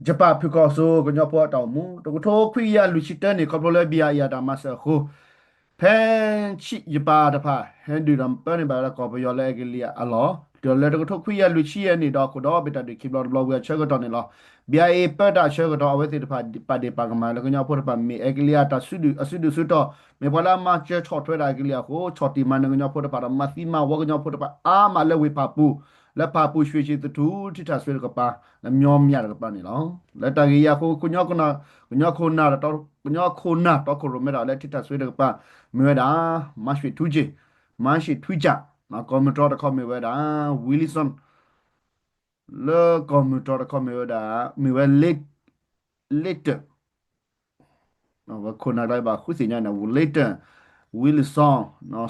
ယပၣ်ဖုၣ်ခီၣ်စိၤ ကညီဖိအတၢ်အိၣ်မူ တကထိခွံကယၤလွံၢ်ဆံတၢနံၣ် ခီဖျိလၢ ဘံၣ်အါအံၤ အတၢ်မၤစၢၤအဃိ ဖဲဆံးယပၣ်တဖၣ် ဟဲဒုးဒီးပၢန့ၢ်ဘၣ်ဝဲဒၣ်ကီၢ်ပယီၤလၢအဲကလံးအလီၢ် တုၤလၢတကထိခွံကယၤလွံၢ်ဆံယဲၢ်နံၣ်ဒီး ခိၣ်ဒီဘ့ၣ်တၢ်ဒုးခံဘျီတဘျီဝံၤအဆၢကတီၢ်န့ၣ်လီၤ. ဘံၣ်အါအံၤ ပၢတၢ်အဆၢကတီၢ် အဝဲသ့ၣ်တဖၣ်ပာ်ဒ့ၣ်ပာ်ကမၣ်လၢကညီဖိတဖၣ် မ့ၢ်အဲကလံးအတၢ်စုဒုၣ်အစုဒုၣ်စုတီၢ် မ့ၢ်ပှၤလၢအမၤစၢၤဆီၣ်ထွဲဒၣ်အဲကလံးအဃိ ဆီၣ်တံၢ်မၤနၢၤကညီဖိတဖၣ်ဒီး မၤသံမၤဝီကညီဖိတဖၣ်အါမးလၢဝ့ၢ်ဖၣ်ပူၤ လၢဖၣ်ပူၤ ရွှ့ၣ်ၡံၣ်သထူ ထံထၣ်စွ့တကပၤ လၢမျီမၠၣ်တကပၤန့ၣ်လီၤ. လၢတၢ်ဂ့ၢ်အံၤအဃိ ကညီခိၣ်နၢ် ကညီခိၣ်နၢ် တီခိၣ်ရိၣ်မဲတၢ်လၢထံထၣ်စွ့တကပၤ မ့ၢ်ဝဲဒၣ် မၤၡ့ၣ်ထူကၠ့ၣ် မၤၡ့ၣ်ထူကၠ့ၣ် ကီၢ်မုၢ်တြီတခီမ့ၢ်ဝဲဒၣ် Wilson လၢကီၢ်မုၢ်တြီတခီမ့ၢ်ဝဲဒၣ် မ့ၢ်ဝဲ Layton ဝဲခိၣ်နၢ်တၢ်ဘၣ်ဃုသ့ၣ်ညါန့ၣ် Layton Wilson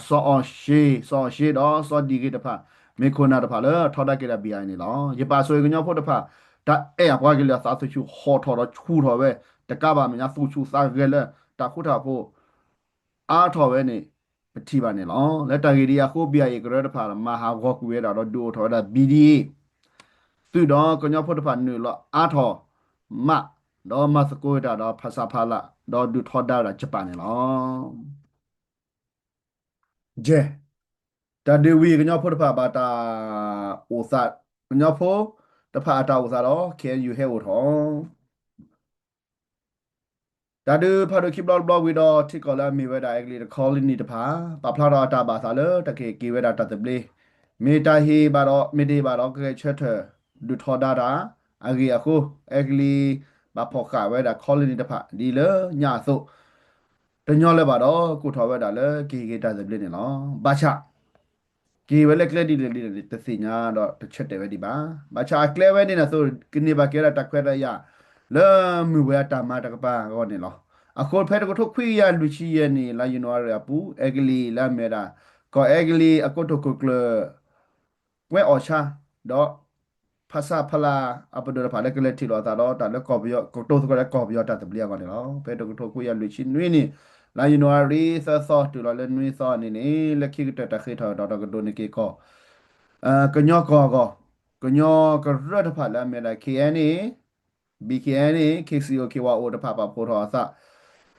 စီၤအီၣ်ရှ့ စီၤအီၣ်ရှ့ဒီးစီၤဒံၣ်ဂ့ၤတဖၣ် မ့ၢ်ခိၣ်နၢ်တဖၣ်လၢထီဒါက့ၤဒၣ်ဘံၣ်အါအံၤန့ၣ်လီၤ. ယပၣ်ဆိၣ်ဂ့ၤကညီဖိတဖၣ် တၢ်အဲၣ်အပှၤကလုာ်အသးသူၣ်ဆူၣ်ဟီၣ်ထီၣ်ဒီးဆူၣ်ထီၣ်ဝဲ တကးဘၣ်မဲာ်ညါသူၣ်ဆူၣ်သးဂဲၤလၢ တၢ်ဃူတၢ်ဖိး အါထီၣ်ဝဲန့ၣ် ပထံၣ်ဘၣ်န့ၣ်လီၤ. လၢတၢ်ဂ့ၢ်ဒ်အံၤအဃိ ဘံၣ်အါအံၤကရၢတဖၣ် မၤဟးဂီၤကွံာ်ဝဲဒၣ်ဒီးဒုးအိၣ်ထီၣ်ဝဲဒၣ် ဘံၣ်ဒံၣ်အ့ သုးဒီးကညီဖိတဖၣ်နုာ်လီၤအါထီၣ်မး ဒီးမၤသကိးဝဲဒၣ်ဒီးဖဆပလ ဒီးဒုးထီဒါဝဲဒၣ်ယပၣ်န့ၣ်လီၤ. ယဲၢ်, တၢ်ဒုးဝံၤကညီဖိတဖၣ်ဘၣ်တၢ်အိၣ်သး, ကညီဖိတဖၣ်အတၢ်အိၣ်သးဒီး ခ့ၣ်အဲၣ်ယူၣ်ဟဲအိၣ်ထီၣ် တၢ်ဒုးဖးဒိၣ်ခံဘျီတဘျီဝံၤဒီး ထံကီၢ်လၢအမ့ၢ်ဝဲဒၣ်အဲကလံးတခီလံနံၤတဖၣ် ပာ်ဖျါထီၣ်အတၢ်ဘၣ်သးလၢတၢ်ကဟ့ၣ်က့ၤဝဲဒၣ်တၢ်သဘျ့, မ့ၢ်တၢ်ဟ့ၣ်ဘၣ်ဒီး မ့ၢ်တဟ့ၣ်ဘၣ်ဒီး ကဂဲၤဆၢထၢၣ်ဒုးထီဒါတၢ်အဂ့ၢ်အဃိ အဲကလံးဘၣ်ဖီၣ်ဃာ်ဝဲဒၣ်ခီလံနံၤတဖၣ်ဒ်လၢညါအသိး တညီလၢၤဘၣ်ဒီး ကိးထီၣ်ဝဲဒၣ်လၢကဟ့ၣ်က့ၤတၢ်သဘျ့န့ၣ်လီၤ. ဘၣ်ဆၣ် က့ၤဝဲလၢကျဲဒ်လဲၣ်ဒ်လဲၣ်န့ၣ် တသ့ၣ်ညါဒီးတဆၢတဲာ်ဝဲဒံးဘၣ်. ဘၣ်ဆၣ်အကျဲဝဲန့ၣ်န့ၣ်အသိး ကန့ၢ်ဘၣ်က့ၤဝဲဒၣ်တၢ်ခွဲးတၢ်ယာ် လၢမုၢ်ဝဲအတၢ်မၤတကပၤအဂီၢ်န့ၣ်လီၤ. အဃိဖဲတကထိခွံကယၤလွံၢ်ဆံယဲၢ်နံၣ် လါယနူၤအါရံၤအပူၤ အဲကလံးလၢအမ့ၢ်ဝဲဒၣ် ကီၢ်အဲကလံးအကိတိာ်ခိၣ်ကျၢၢ် ကွဲးအီၣ်ဆါ ဒီး ဖဆပလအပဒိၣ်တဖၣ်လၢကလဲၤထံၣ်လိာ်အသးဒီးတၢ်လၢကီၢ်ပယီၤ ကတိၤသကိးလၢကီၢ်ပယီၤတၢ်သဘျ့အဂီၢ်န့ၣ်လီၤ. ဖဲတကထိခွံကယၤလွံၢ်ဆံနွံနံၣ် လါယနူၤအါရံၤသၢသီတုၤလီၤလၢနွံသီန့ၣ်န့ၣ် လၢခံကတၢၢ်တၢ်ဃ့ထီၣ်ဒီးတကဒိးန့ၢ်က့ၤကီၢ် ကညီကီၢ်အဂီၢ် ကညီကရၢတဖၣ်လၢအမ့ၢ်ဝဲဒၣ် ခ့ၣ်အဲၣ်အ့ၣ် ဘံၣ်ခ့ၣ်အဲၣ်အ့ၣ် ခ့ၣ်စံၣ်အိၣ် ခ့ၣ်ဝါအိၣ်တဖၣ်ပာ်ဖှိၣ်ထီၣ်အသး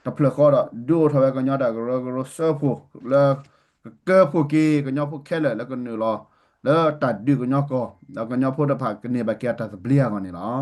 တဖျၢၣ်ဃီဒီး ဒုးအိၣ်ထီၣ်ဝဲကညီတၢ်ကရၢကရိစၢဖှိၣ်လၢ ကကၢဖှိၣ်က့ၤကညီဖိခဲလၢာ်လၢကနုာ်လီၤ လၢတၢ်ဒုးကညီကီၢ် ဒီးကညီဖိတဖၣ်ကန့ၢ်ဘၣ်က့ၤအတၢ်သဘျ့အဂီၢ်န့ၣ်လီၤ.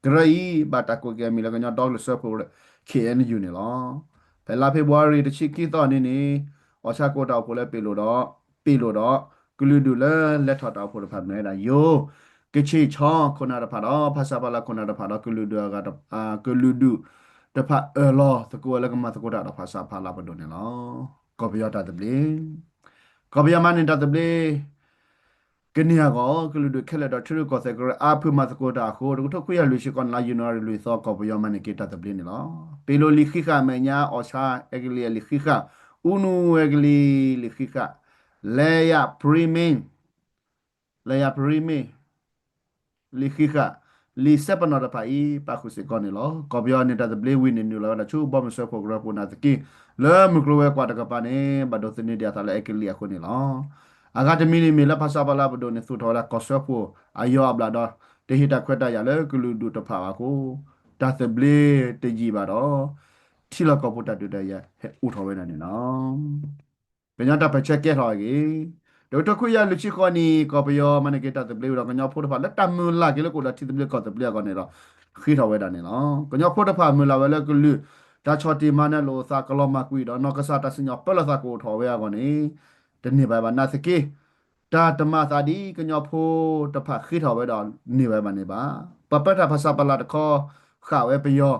ကရၢအံၤ ဘၣ်တၢ်ကိးက့ၤအမံၤလၢကညီဒီကလုာ်စၢဖှိၣ် ခ့ၣ်အဲၣ်ယူၣ်န့ၣ်လီၤ. ဖဲလါဖ့ၤဘြူၤအါရံၤတဆံခံသီန့ၣ်န့ၣ် အီၣ်ဆၣ်ကိၣ်တၢ်အိၣ်ဖှိၣ်လၢပ့ၤလိာ်ဒီး ပ့ၤလိာ်ဒီး ကလုာ်ဒူၣ်လၢလဲၤထီၣ်တၢ်အိၣ်ဖှိၣ်တဖၣ်မ့ၢ်ဝဲဒၣ် ယိၤ ကဆ့ၣ်ဆီခိၣ်နၢ်တဖၣ်ဒီး ဖဆပလခိၣ်နၢ်တဖၣ်ဒီး ကလုာ်ဒူၣ်အဂၤ ကလုာ်ဒူၣ်တဖၣ်အၢၣ်လီၤသကိးဝဲလၢကမၤသကိးတၢ်ဒီးဖဆပလပဒိၣ်န့ၣ်လီၤ. ကီၢ်ပယီၤတၢ်သဘျ့ ကီၢ်ပယီၤမၤန့ၢ်တၢ်သဘျ့ ကန့ၢ်အဂီၢ် ကလုာ်ဒူၣ်ခဲလၢာ်ဒီးထံရူၢ်ကီၢ်သဲးကရၢအါဖုမၤသကိးတၢ်အဃိ တကထိခွံကယၤလွံၢ်ဆံဃိးနံၣ် လါယနူၤအါရံၤလွံၢ်သီ ကီၢ်ပယီၤမၤန့ၢ်က့ၤတၢ်သဘျ့န့ၣ်လီၤ. ပ့ၤလိာ်လံာ်ဃံးဃာ်အမဲာ်ညါ အီၣ်ဆၣ်အဲကလံးအလံာ်ဃံးဃာ် အူနူဝဲကလံးလံာ်ဃံးဃာ် လဲယပြံမ့ၢ် လဲယပြံမ့ၢ် လံာ်ဃံးဃာ် လံာ်စဲပနီၣ်တဖၣ်အံၤ ပာ်ဃုာ်စ့ၢ်ကီးန့ၣ်လီၤ. ကီၢ်ပယီၤန့ၣ်တၢ်သဘျ့ဝံၤန့ၣ် နုာ်လီၤဝဲဒၣ်ဆူဘီမုၢ်စၢဖှိၣ်ကရၢပူၤနာ်သက့ လၢမုၢ်ကျိၤဝဲၤကွာ်တကပၤန့ၣ် ဘၣ်ဒိးသန့ၤဒံးအသးလၢအဲကလံးအဃိန့ၣ်လီၤ. အဂၤတမံၤန့ၣ်မ့ၢ်လၢဖဆပလပဒိၣ်န့ၣ် သူၣ်ထီၣ်ဝဲဒၣ်ကီၢ်စၢဖှိၣ်အယီၤအဘျၣ်ဒီး တဟ့ၣ်တၢ်ခွဲးတၢ်ယာ်လၢကလုာ်ဒူၣ်တဖၣ်ဘၣ်အဃိ တၢ်သဘျ့တယံာ်ဘၣ်ဒီး ထံလီၢ်ကီၢ်ပူၤတၢ်ဒုးတၢ်ယၤဟဲအိၣ်ထီၣ်ဝဲဒၣ်န့ၣ်လီၤ. ကညီတၢ်ပၢၢ်ဆၢကဲထီၣ်အဂ့ၢ် တကထိခွံကယၤလွံၢ်ဆံဃိးနံၣ် ကီၢ်ပယီၤမၤန့ၢ်က့ၤတၢ်သဘျ့ဝံၤဒီး ကညီဖိတဖၣ်လၢတၢ်မုၢ်လၢ်က့ၤလၢကအိၣ်ဒီးထံသဘျ့ကီၢ်သဘျ့အဂီၢ်န့ၣ်ဒီး ဃ့ထီၣ်ဝဲဒၣ်န့ၣ်လီၤ. ကညီဖိတဖၣ်မုၢ်လၢ်ဝဲလၢကလုာ် တၢ်ဆီၣ်တံၢ်မၤနၢၤလိာ်သးကလီၤမၢ်ကွံာ်ဒီး နီၢ်ကစၢ်တၢ်စံၣ်ညီၣ်ပၢလီၤသးကအိၣ်ထီၣ်ဝဲအဂီၢ်န့ၣ် တန့ၢ်ဘၣ်ဘၣ်နာ်သက့ တၢ်တမၤအသးဒ်ကညီဖိတဖၣ်ဃ့ထီၣ်ဝဲဒီးန့ၢ်ဝဲဘၣ်န့ၣ်ဘၣ်. ပှၤပၢတၢ်ဖဆပလတခီ ဃာ်ဝဲပယီၤ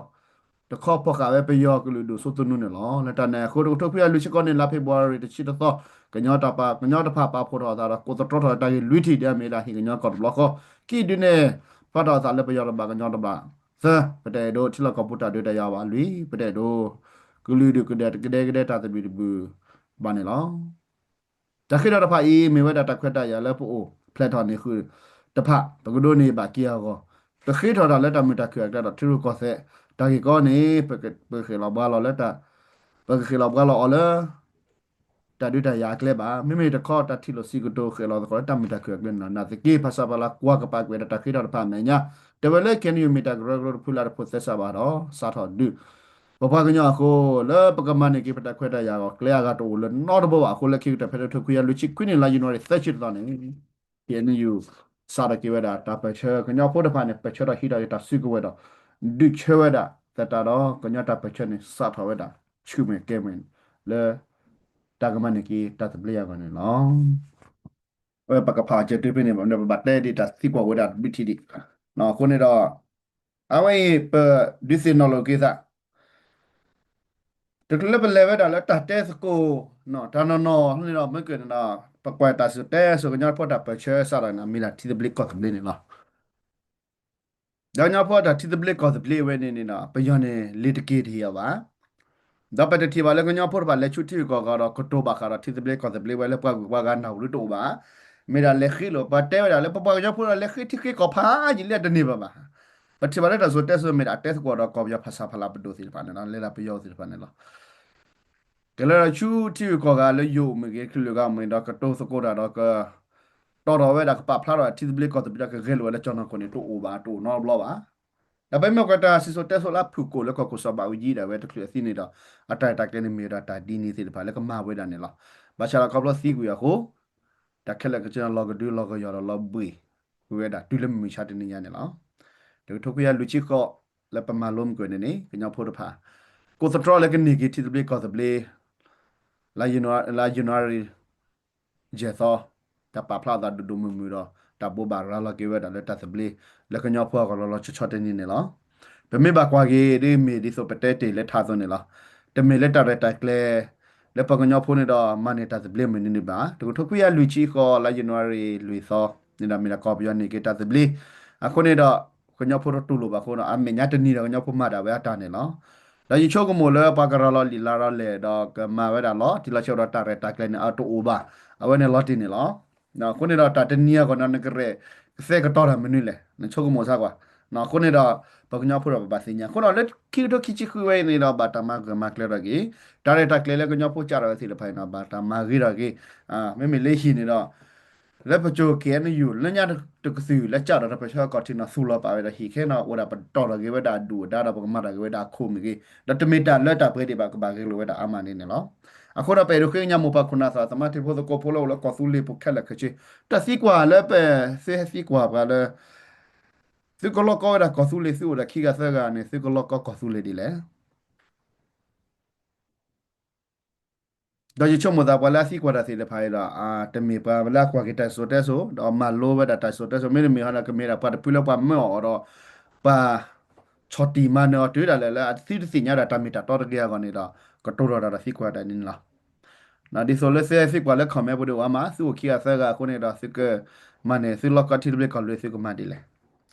တခီဖီၣ်ဃာ်ဝဲပယီၤကလုာ်ဒူၣ်စိသနူန့ၣ်လီၤ. လၢတၢ်န့ၣ်အဃိ တကထိခွံကယၤလွံၢ်ဆံဃိးနံၣ် လါဖ့ၤဘြူၤအါရံၤတဆံတသီ ကညီတၢ်ပာ် ကညီတဖၣ်ပာ်ဖှိၣ်ထီၣ်အသးဒီး ကိးသတြီထီၣ်တၢ်ဂ့ၢ်လွံၢ်ထံၣ် ဒ်အမ့ၢ်ဒၣ်ဟ့ၣ်ကညီကီၢ်တဘျီဃီ ခံဒုန့ၣ် ဖျါထီၣ်အသးလၢပယီၤတဘၣ်ကညီတဘၣ် သၢ ပတအဲၣ်ဒိးထံလီၢ်ကီၢ်ပူၤတၢ်ဒုးတၢ်ယၤဘၣ် လွံၢ် ပတအဲၣ်ဒိး ကလုာ်ဒူၣ်ကဒဲကဒဲကဒဲတၢ်သဘံၣ်သဘုၣ်ဘၣ်န့ၣ်လီၤ. တၢ်ဃ့ထီၣ်တဖၣ်အံၤ မ့ၢ်ဝဲဒၣ်တၢ်ခွဲးတၢ်ယာ်လၢပအိၣ်ဖျဲၣ်ထီၣ်န့ၢ်ဃုာ်တဖၣ် ပကဒိးန့ၢ်ဘၣ်က့ၤအဂီၢ် ပဃ့ထီၣ်တၢ်လၢတၢ်မုာ်တၢ်ခုၣ်အကျဲဒီးထံရူၢ်ကီၢ်သဲး တၢ်ဂ့ၢ်ကီန့ၣ် ပကဃ့ၣ်လီၤဘှါလီၤလၢ ပကဃ့ၣ်လီၤဘှါလီၤအီၤလၢ တၢ်ဒုးတၢ်ယၤအကျဲဘၣ်. မ့မ့ၢ်တခီတၢ်ထံၣ်လိာ်စံးကတိၤဃ့ၣ်လီၤသကိးလၢတၢ်မုာ်တၢ်ခုၣ်အကျဲန့ၣ်လီၤ. နာ်သက့ ဖဆပလကွၢ်ကပာ်ကွံာ်ဒီးတၢ်ဃ့ထီၣ်တဖၣ်အမဲာ်ညါ တဲဝဲလၢ ခ့ၣ်အဲၣ်ယူၣ် မ့ၢ်တၢ်ကရၢကရိတဖုလၢတဖိးသဲစးဘၣ်ဒီး စးထီၣ်ဒုး ပပှၤကညီအဃိ လၢပကမၤန့ၢ်က့ၤပတၢ်ခွဲးတၢ်ယာ်အဂီၢ် ကျဲအဂၤတအိၣ်လၢနီတဘိဘၣ်အဃိ လၢခံကတၢၢ်ဖဲတကထိခွံကယၤလွံၢ်ဆံခွံနံၣ် လါယနူၤအါရံၤသၢဆံတသီန့ၣ် ခ့ၣ်အဲၣ်ယူၣ် စးထီၣ်က့ၤဝဲဒၣ်တၢ်ပၢၢ်ဆၢ ကညီဖိတဖၣ်န့ၣ် ပၢၢ်ဆၢထီၣ်ဟံးထီၣ်က့ၤတၢ်စုကဝဲၤဒီး ဒုးဆၢဝဲဒၣ်သတးဒီး ကညီတၢ်ပၢၢ်ဆၢန့ၣ် စးထီၣ်ဝဲဒၣ်ဆူမဲာ်ကဲမဲာ် လၢ တၢ်ကမၤန့ၢ်က့ၤတၢ်သဘျ့အဂီၢ်န့ၣ်လီၤ. ပကဖးအီၤကဲတုၤဖဲန့ၣ် ပဘၣ်တဲဒံးတၢ်သံကွၢ်ဝဲဒၣ်တဘျုးထံၣ်ဒံး အဃိန့ၣ်ဒီး အဝဲအံၤပဒုးသ့ၣ်နီၣ်လိာ်က့ၤသး တချုးလၢပလဲၤဝဲဒၣ်လၢတၢ်တဲသကိး တၢ်နီၢ်နီၢ်န့ၣ်ဒီး မ့ၢ်က့ၤန့ၣ်ဒီး ပကွၢ်တၢ်စံၣ်စိၤတဲစိၤ ကညီဖိတၢ်ပၢၢ်ဆၢစးထီၣ်န့ၣ် မ့ၢ်ဒၣ်ထံသဘျ့ကီၢ်သဘျ့န့ၣ်လီၤ. ဒီးကညီဖိတၢ်ထံသဘျ့ကီၢ်သဘျ့ဝဲန့ၣ်န့ၣ်ဒီး ပယီၤန့ၣ် လ့ၤတက့ၤတဟ့ၣ်အီၤဘၣ်. ဒီးပတထံၣ်ဘၣ်လၢကညီဖိတဖၣ်လဲၤဆူထံဂုၤကီၢ်ဂၤဒီး ကတိၤဘၣ်ဃးဒီးထံသဘျ့ကီၢ်သဘျ့ဝဲလၢပှၤဂုၤပှၤဂၤနၢ်ဟူလၢတအိၣ်ဘၣ်. မ့ၢ်ဒၣ်လဲၤဃ့လိာ် ပှၤတဲဝဲဒၣ်လၢပပှၤကညီဖိဒီးလဲၤဃ့ထံဃ့ကီၢ်ဖးယံာ်လၢတန့ၢ်ဘၣ်ဘၣ်. ပထံၣ်ဘၣ်လၢတၢ်စံၣ်စိၤတဲစိၤမ့ၢ်ဒၣ်အတဲသကိးဒီးကီၢ်ပယီၤဖဆပလပဒိၣ်သ့ၣ်တဖၣ်န့ၣ်လီၤ. လဲၤဒၣ်ပယီၤသ့ၣ်တဖၣ်န့ၣ်လီၤ. ကလဲၤဒီးဆူထံဂုၤကီၢ်ဂၤလၢယိၤမ့ၢ်ဂ့ၤ ကလုာ်ဂၤမ့ၢ်ဂ့ၤဒီး ကတိၤသကိးတၢ်ဒီးက တီၢ်ထီၣ်ဝဲဒၣ်ကပာ်ဖျါထီၣ်ထံသဘျ့ကီၢ်သဘျ့ဒီးကဂဲၤလိာ်ဝဲလၢကၠီၣ်နီၢ်ခိၣ်န့ၣ် တအိၣ်ဘၣ် တအိၣ်နီတဘျီဘၣ်. ဒီးပမ့ၢ်ကွၢ်တၢ်စံၣ်စိၤတဲစိၤလၢအဖုၣ်ကိာ်လၢကီၢ်ခိၣ်စီၤဘးအူကၠံဒၣ်ဝဲတချုးအသံန့ၣ်ဒီး အတၢ်ရဲၣ်တၢ်ကျဲၤန့ၣ်မ့ၢ်ဝဲဒၣ်တၢ်ဒ်န့ၣ်သ့ၣ်တဖၣ်လၢကမၤဝဲဒၣ်န့ၣ်လီၤ. ဘၣ်ဆၣ်ဒီးခီဖျိသံကွံာ်အဃိ တၢ်ခဲလၢာ်ကစၢ်လီၤကဒုလီၤကယီၤဒီးလီၤဘှံးကွံာ်ဝဲဒၣ်တုၤလၢမုၢ်မဆါတနံၤညါန့ၣ်လီၤ. တကထိခွံကယၤလွံၢ်ဆံဃိး လၢပမၤလိမ့ၢ်က့ၤန့ၣ်န့ၣ် ကညီဖိတဖၣ် ကိးသတြီလၢကန့ၢ်က့ၤထံသဘျ့ကီၢ်သဘျ့ လါယနူၤအါရံၤ ယဲၢ်သီ တၢ်ပာ်ဖျါအသးဒိၣ်ဒိၣ်မုၢ်မုၢ်ဒီး တၢ်ဘိးဘၣ်ရၤလီၤက့ၤဝဲဒၣ်လၢတၢ်သဘျ့ လၢကညီဖိအဂီၢ်လီၤလီၤဆီဆီတနံၤန့ၣ်လီၤ. ပမ့ၢ်ဘၣ်ကွၢ်က့ၤဒ်မ့ၢ်ဒ်သိးပတဲတ့ၢ်လၢထါအသိးန့ၣ်လီၤ. တမ့ၢ်လၢတၢ်ရဲၣ်တၢ်ကျဲၤ လၢပှၤကညီဖိန့ၣ်ဒီး မၤန့ၢ်တၢ်သဘျ့မုၢ်နံၤန့ၣ်ဘၣ်. တကထိခွံကယၤလွံၢ်ဆံဃိး လါယနူၤအါရံၤလွံၢ်သီန့ၣ်ဒီး မ့ၢ်ဒၣ်ကီၢ်ပယီၤန့ၢ်က့ၤတၢ်သဘျ့. အဃိန့ၣ်ဒီး ကညီဖိတတူၢ်လိာ်ဘၣ်အဃိဒီး အမဲာ်ညါတနံၤဒီးကညီဖိမၤဒၣ်ဝဲအတၢ်န့ၣ်လီၤ. ဒီးယဆိကမိၣ်လၢပှၤကရၤလီၤလံာ်လါရၤလဲၣ်ဒီး ကမၤဝဲဒၣ်လီၤတံၢ်လီၤဆဲးဒီးတၢ်ရဲၣ်တၢ်ကျဲၤန့ၣ် အတအိၣ်ဘၣ်. အဝဲန့ၣ်လီၤတံၢ်န့ၣ်လီၤ. အဃိန့ၣ်ဒီး တၢ်တနံၤအဂီၢ်န့ၣ် နကရဲၣ်ကသဲကတီၤတၢ်မနုၤလဲၣ် နဆိကမိၣ်ဆၢကွၢ်. အဃိန့ၣ်ဒီး ပှၤကညီဖိဒီးပဘၣ်သ့ၣ်ညါ အဃိဒီးလၢခံကထိခံဆံဃုဝဲန့ၣ်ဒီး ဘၣ်တၢ်မၤဂၢၢ်မၤကျၢၤထီၣ်က့ၤ တၢ်ရဲၣ်တၢ်ကျဲၤလၢကညီဖိကးထီၣ်ဝဲသ့ၣ်တဖၣ်န့ၣ်ဒီး ဘၣ်တၢ်မၤဂ့ၤထီၣ်က့ၤ. မ့မ့ၢ်လၢဟံၣ်န့ၣ်ဒီး လၢပကၠိ KNU လၢညါတကသုၣ်လၢကးထီၣ်တၢ်ပၢဆှၢကီၢ်ထံးန့ၣ် သူၣ်လီၤပာ်ဝဲဒီးဟံၣ်ခဲန့ၣ် အိၣ်ဒၣ်ပတီၢ်ထီၣ်က့ၤဝဲဒၣ်ဒုၣ်ဒါဒီး ပကမၤထီၣ်က့ၤဝဲဒၣ်အခိၣ်မ့ၢ်ဂ့ၤ ဒီးတမ့ၢ်တၢ်လၢတၢ်ပှဲၤဒံးဘၣ် ကဘၣ်ဂ့ၤလိာ်ဝဲဒၣ်အါမးန့ၣ်န့ၣ်လီၤ. အဃိဒီးပအဲၣ်ဒိးဃ့ကညးမိၢ်ပၢ်ခိၣ်နၢ်သးသမါထံဖိသကိးဖိလၢအိၣ်လၢကီၢ်သူလ့ၤပူၤခဲလၢာ်ခဲဆ့ တၢ်သံကွၢ်လၢပသုဟဲသံကွၢ်ပှၤလၢ သုကလီကီဝဲဒၣ်ကီၢ်သူလ့ၤ သုအိၣ်ဒီးခံဂၤသၢဂၤန့ၣ် သုကလီကီကီၢ်သူလ့ၤဒ်လဲၣ်. ဒီးယဆိကမိၣ်သးပှၤလၢအသံကွၢ်တၢ်သ့ၣ်တဖၣ်အံၤဒီး တမ့ၢ်ပှၤလၢအကွၢ်က့ၤတၢ်စံၣ်စိၤတဲစိၤ ဒီးမၤလိဝဲဒၣ်တၢ်စံၣ်စိၤတဲစိၤ မ့တမ့ၢ်ဟီဒီး ကမ့ၢ်ဒၣ်ပှၤတဖုလၢပှၤမၢအီၤဒီး ပှၤဆီၣ်တံၢ်မၤနၢၤအီၤတုၤဒၣ်လဲာ်လၢအသုတသ့ၣ်ညါဒၣ်တၢ်မ့ၢ်တၢ်တီတဂ့ၤအဂီၢ်န့ၣ်ဒီး ကတိၤထီၣ်တၢ်ဒီးသံကွၢ်တၢ်န့ၣ်လီၤ. ဒ်သိးလၢသုသံကွၢ်လၢ comment ပူၤဒီးအိၣ်အါမး သုအိၣ်ခံဂၤသၢဂၤအဃိန့ၣ်ဒီး သုကမၤန့ၣ် သုလီကီထံသဘျ့ကီၢ်သဘျ့ သုကမၤဒ်လဲၣ်.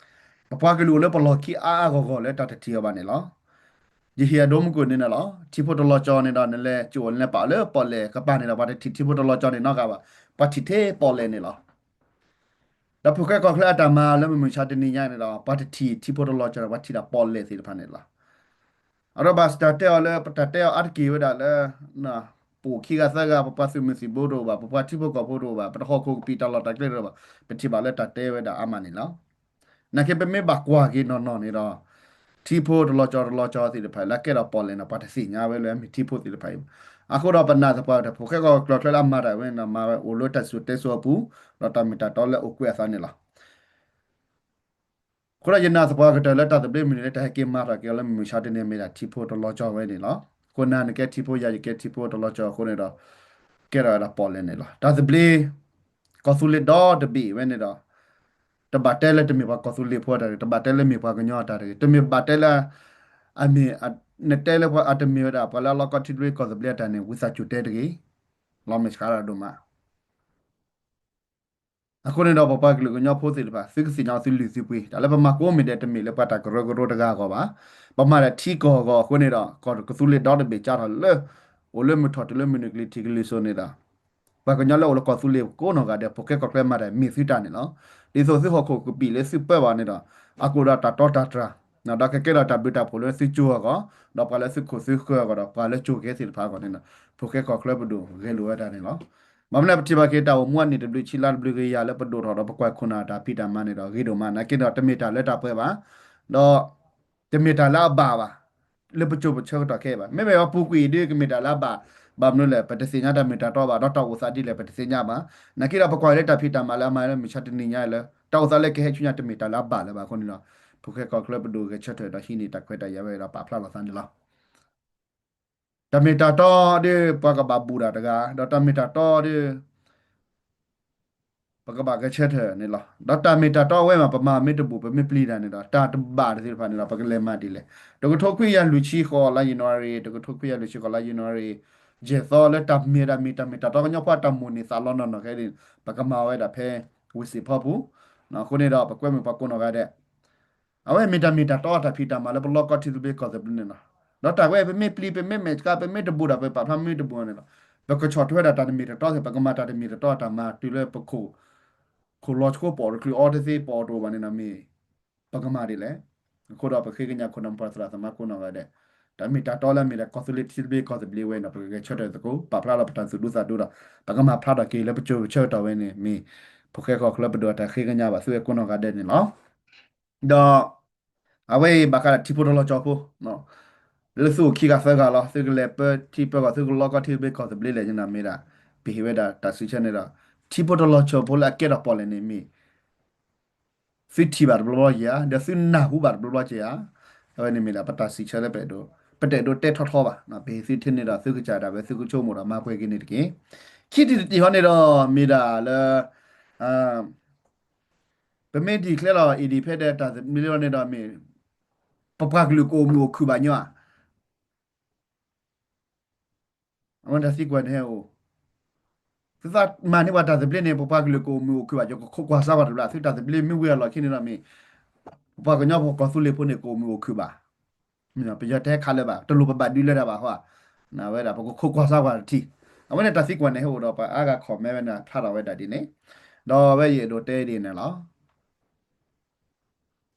ပပှၤကလုာ်အိၣ်လၢပလီၢ်ခံအါအါဂီၢ်ဂီၢ်လၢတၢ်တထံၣ်အီၤဘၣ်န့ၣ်လီၤ. ယဟ့ၣ်အဒိမုၢ်ကွံာ်န့ၣ်န့ၣ်လီၤ. ထံဖိတလီၤကၠီန့ၣ်ဒီး နလဲၤကၠိလၢပာ်အီၤလၢပီၣ်လဲၣ်ကပၤန့ၣ်ဒီး ပှၤတထံၣ်ထံဖိတလီၤကၠီန့ၣ်နီတဂၤဘၣ်. ပှၤထံၣ်ထဲပီၣ်လဲၣ်န့ၣ်လီၤ. ဒီးဖိၣ်ဃဲကီၢ်ချၢအတၢ်မၤလၢမုၢ်မဆါတနံၤညါန့ၣ်ဒီး ပှၤတထံၣ်ထံဖိတလီၤကၠီဒီး ပှၤထံၣ်ဒၣ်ပီၣ်လဲၣ်သ့ၣ်တဖၣ်န့ၣ်လီၤ. အဒီးဘၣ်တၢ်တဲအီၤလၢ ပတၢ်တဲအီၤအါတက့ၢ်ဝဲဒၣ်လၢ ပအိၣ်ခံဂၤသၢဂၤ ပပှၤသုးမုၢ်သံၣ်ဘိတအိၣ်ဘၣ်, ပပှၤထံဖိကီၢ်ဖိတအိၣ်ဘၣ်, ပတဟီၣ်ခိၣ်ကပံာ်တၢ်လီၢ်တၢ်ကျဲတအိၣ်ဘၣ်, ပထံၣ်ဘၣ်လၢတၢ်တဲဝဲဒၣ်အါမးန့ၣ်လီၤ. နာ်က့ပမ့ၢ်ဘၣ်ကွၢ်က့ၤနီၢ်နီၢ်န့ၣ်ဒီး ထံဖိတလီၤကၠီတလီၤကၠီသ့ၣ်တဖၣ်လၢအကဲထီၣ်ပီၣ်လဲၣ်န့ၣ် ပှၤတသ့ၣ်ညါဝဲလၢအမ့ၢ်ထံဖိသ့ၣ်တဖၣ်အံၤဘၣ်. အဃိဒီးပနာ်သပှၢ်ကတၢၢ် ဖိၣ်ဃဲကီၢ်ချၢလၢအမၤတၢ်ဝဲန့ၣ်ဒီး မၤဝဲအိၣ်လၢတၢ်စံၣ်စိၤတဲစိၤအပူၤ, ဒီးတၢ်မ့ၢ်တၢ်တီလၢအိၣ်ကွဲးအသးန့ၣ်လီၤ. အဃိဒီးယနာ်သပှၢ်ကတၢၢ်လၢတၢ်သဘျ့မုၢ်နံၤ လၢတၢ်ဟဲက့ၤမၤထီၣ်က့ၤအီၤလၢမုၢ်မဆါတနံၤမ့ၢ်ဒၣ်ထံဖိတလီၤကၠီဝဲန့ၣ်လီၤ. အဃိနၤနကဲထံဖိ ယၤယကဲထံဖိတလီၤကၠီအဃိန့ၣ်ဒီး ကဲထီၣ်ဝဲဒၣ်ပီၣ်လဲၣ်န့ၣ်လီၤ. တၢ်သဘျ့ကီၢ်သူလ့ၤဒီတဘ့ၣ်ဝဲန့ၣ်ဒီး တဘၣ်တဲလၢတမ့ၢ်ပှၤကီၢ်သူလ့ၤဖိအတၢ်တဂ့ၤ, တဘၣ်တဲလၢမ့ၢ်ပှၤကညီအတၢ်တဂ့ၤ, တမ့ၢ်ဘၣ်တဲလၢ အမ့ၢ် နတဲလၢပှၤအတမ့ၢ်ဝဲဒၣ် ပှၤလၢအလီကီထံသဘျ့ကီၢ်သဘျ့အတၢ်န့ၣ် ဝံသးစူၤတဲတဂ့ၤ, လီၤမဲာ်ဆှးဒိၣ်မး. အဃိန့ၣ်ဒီး ပပှၤကလုာ်ကညီဖိသ့ၣ်တဖၣ် သုကသ့ၣ်ညါသုလုၢ်သုပှ့ၤ, တၢ်လၢပမၤကိးမံၤဒဲး တမ့ၢ်လၢပှၤတၢ်ကရၢကရိတဂၤအဂီၢ်ဘၣ်. ပမၤတၢ်ထံကီၢ်အဂီၢ်အဃိန့ၣ်ဒီး ကီၢ်သူလ့ၤဒီတဘ့ၣ်ကၠါထီၣ်လၢ အိၣ်လၢမုၢ်ထီၣ်တုၤလၢမုၢ်နုာ်ကလံၤထံးကလံၤစိးန့ၣ်ဒီး ပှၤကညီလၢအိၣ်လၢကီၢ်သူလ့ၤကိးနီၢ်ဂၤဒဲး ဖိၣ်ဃဲကီၢ်ချၢမၤတၢ် မ့ၢ်သုတၢ်န့ၣ်လီၤ. ဒ်သိးသုဟီၣ်ခိၣ်ကပံာ်လၢသုပၢဘၣ်န့ၣ်ဒီး အကအိၣ်ဒီးတၢ်တီတၢ်တြၢ် ဒီးကကဲထီၣ်တၢ်ဘျုးတၢ်ဖှိၣ်လၢသုကၠိအဂီၢ်, ဒီးပှၤလၢသုခိၣ်သုဃၢၤအဂီၢ်ဒီး ပှၤလၢကၠိကဲသ့ၣ်တဖၣ်အဂီၢ်န့ၣ်ဒီး ဖိၣ်ဃဲကီၢ်ချၢပဒိၣ်ဂဲၤလိာ်ဝဲဒၣ်န့ၣ်လီၤ. ဘၣ်မနုၤလဲၣ် ပထံၣ်ဘၣ်က့ၤတၢ်အိၣ်မူအနံၣ်တဘျုးဆံလါတဘျုးကယၤလၢပဒိၣ်ထီၣ်ဒီး ပကွၢ်ခိၣ်နၢ်တၢ်ဖံးတၢ်မၤန့ၣ်ဒီး ဂ့ၤဒိၣ်မး နာ်က့ဒီး တမ့ၢ်တၢ်လၢတၢ်ပှဲၤဘၣ်, ဒီး တမ့ၢ်တၢ်လၢအဘၣ်ဘၣ်, လၢပကၠိပဆၢကတီၢ်ခဲအံၤဘၣ်. မ့မ့ၢ်ပပူၤကွံာ်အံၤဒ်ကမ့ၢ်တၢ်လၢအဘၣ်, ဘၣ်မနုၤလဲၣ် ပတသ့ၣ်ညါတၢ်မ့ၢ်တၢ်တီဘၣ်, ဒီးတၢ်အိၣ်သးဒ်လဲၣ် ပတသ့ၣ်ညါဘၣ်. နာ်က့ဒီးပကွၢ်လၢတၢ်ဖံးတၢ်မၤလၢအမၤလၢမုၢ်မဆါတနံၤညါအံၤလၢ တၢ်အိၣ်သးလၢကဟဲဆူညါတမ့ၢ်တၢ်လၢအဘၣ်လၢၤဘၣ်အဃိန့ၣ်ဒီး ဖိၣ်ဃဲကီၢ်ချၢပဒိၣ်ဂဲၤဆၢထၢၣ်ဒီးဟံးန့ၢ်တၢ်ခွဲးတၢ်ယာ်ဝဲဒီးပာ်ဖျါလီၤသးန့ၣ်လီၤ. တၢ်မ့ၢ်တၢ်တီဒီးပှၤကဘၣ်ဘူၣ်တၢ်တဂၤ, ဒီးတၢ်မ့ၢ်တၢ်တီဒီး ပကဘၣ်ဂဲၤဆၢထၢၣ်န့ၣ်လီၤ. ဒီးတၢ်မ့ၢ်တၢ်တီဝဲမး ပမၤမ့ၢ်တဘူၣ် ပမ့ၢ်ပျံၤတၢ်န့ၣ်ဒီး တၢ်တဘၣ်တသ့ၣ်တဖၣ်န့ၣ်ဒီး ပကလဲၤမၤဒ်လဲၣ်. တကထိခွံကယၤလွံၢ်ဆံဃိးလါယနူၤအါရံၤ, တကထိခွံကယၤလွံၢ်ဆံဃိးလါယနူၤအါရံၤ, ယဲၢ်သီလၢတၢ်မ့ၢ်ဒၣ်မ့ၢ်တၢ်မ့ၢ်တၢ်တီကညီဖိအတၢ်မိၣ်န့ၢ်သးလီၤနီၢ်နီၢ်ခဲအံၤ ပကမၤဝဲဒၣ်ဖဲဝ့ၢ်စ့ၣ်ဖီပူၤ, အဃိန့ၣ်ဒီး ပကွဲမုာ်ပှၤကိးနီၢ်ဂၤဒဲး အဝဲမ့ၢ်တၢ်မ့ၢ်တၢ်တီအတၢ်ဖံးတၢ်မၤလၢပလီကီထံသဘျ့ကီၢ်သဘျ့န့ၣ်လီၤ. ဒီးတၢ်ဝဲပမ့ၢ်ပျံၤ ပမ့ၢ်မဲာ်ဆှး ပမ့ၢ်တဘူၣ်ဒီး ပပာ်ဖျါမ့ၢ်တဘူၣ်န့ၣ်လီၤ. ပကဆီၣ်ထွဲဒၣ်တၢ်တမ့ၢ်တတီသ့ၣ် ပကမၤတၢ်တမ့ၢ်တတီအတၢ်မၤတုၤလၢပခိၣ် ခိၣ်လီၤဆှိပီၣ်တချုးအီတသ့ပီၣ်တအိၣ်ဘၣ်န့ၣ်ဒီးမ့ၢ် ပကမၤဒ်လဲၣ်. အဃိဒီးပဃ့ကညးခိၣ်နၢ်ပှၤသရၣ်သမါကိးနီၢ်ဂၤဒဲး တၢ်မ့ၢ်တၢ်တီလၢအမ့ၢ်ဒၣ်ကီၢ်သူလ့ၤထံသဘျ့ကီၢ်သဘျ့ဝဲန့ၣ်ဒီး ပကဂဲၤဆၢထၢၣ်သကိး ပာ်ဖျါလီၤပတၢ်သူၣ်ဒူသးဒူဒီး ပကမၤဖျါထီၣ်က့ၤလၢပကၠိပဆၢကတီၢ်ဝဲန့ၣ် မ့ၢ် ဖိၣ်ဃဲကီၢ်ချၢပဒိၣ်အတၢ်ဃ့ကညးဘၣ်သုဝဲကိးနီၢ်ဂၤဒဲးန့ၣ်လီၤ. ဒီး အဝဲအံၤဘၣ်ဃးဒီးထံဖိတလီၤကၠီဖိ လၢသုအိၣ်ခံဂၤသၢဂၤလီၤ သုကလဲၤပၢထံပၢကီၢ် သုကလီကီထံသဘျ့ကီၢ်သဘျ့လဲၣ် ယနာ်မ့ၢ်ဒၣ် ပဟ့ၣ်ဝဲဒၣ်တၢ်စံးဆၢန့ၣ်ဒီး ထံဖိတလီၤကၠီဖိလၢအကဲထီၣ်ပီၣ်လဲၣ်န့ၣ်မ့ၢ် သုထံၣ်ဘၣ်တဘျီဘျီဧါ, ဒီးသုနၢ်ဟူဘၣ်တဘျီဘျီဧါ. အဝဲန့ၣ်မ့ၢ်ဒၣ်ပတၢ်စံးဆၢလၢပအဲၣ်ဒိး ပတအဲၣ်ဒိးတဲထီထီဘၣ်, ပဟ့ၣ်သုထဲန့ၣ်ဒီး သုကစၢ်ဒၣ်ဝဲ သုကဆိကမိၣ်ဒီးမၤပှဲၤက့ၤန့ၣ်တက့ၢ်. ခံထံၣ်တထံၣ်ဃီန့ၣ်ဒီး မ့ၢ်ဒၣ်လၢ ပမ့ၢ် declare လီၤ independent တၢ်သဘျ့လီၤန့ၣ်ဒီးမ့ၢ် ပပှၤကလုာ်ကအိၣ်မုာ်အိၣ်ခုၣ်ဘၣ်ညီဧါ. အဝဲန့ၣ်တၢ်သံကွၢ်န့ၣ်ဟဲအိၣ်, သုသးမၤန့ၢ်ပှၤတၢ်သဘျ့န့ၣ် ပပှၤကလုာ်ကအိၣ်မုာ်အိၣ်ခုၣ်ဘၣ်, ယကခိးကွၢ်စါပှၤတဘျီ, သုတၢ်သဘျ့မ့ၢ်ဝံၤအလီၢ်ခံန့ၣ်ဒီးမ့ၢ် ပပှၤကညီပကီၢ်သူလ့ၤဖိန့ၣ်ကအိၣ်မုာ်အိၣ်ခုၣ်ဘၣ်, ပယီၤတဟဲခးလၢၤဘၣ်, တလိၣ်ပဘၣ်ဒုးလၢၤတၢ်ဘၣ်ဃီ, ဝဲဒၣ်ပကခိးကွၢ်စါပှၤတထံၣ်, အဝဲန့ၣ်တၢ်သံကွၢ်န့ၣ်ဟဲအိၣ်ဒီးပှၤအါဂၤ comment ဝဲန့ၣ်ဖျါထီၣ်ဝဲဒၣ်ဒ်န့ၣ်, ဒီးဝဲယအဲၣ်ဒိးတဲဒ်န့ၣ်လီၤ.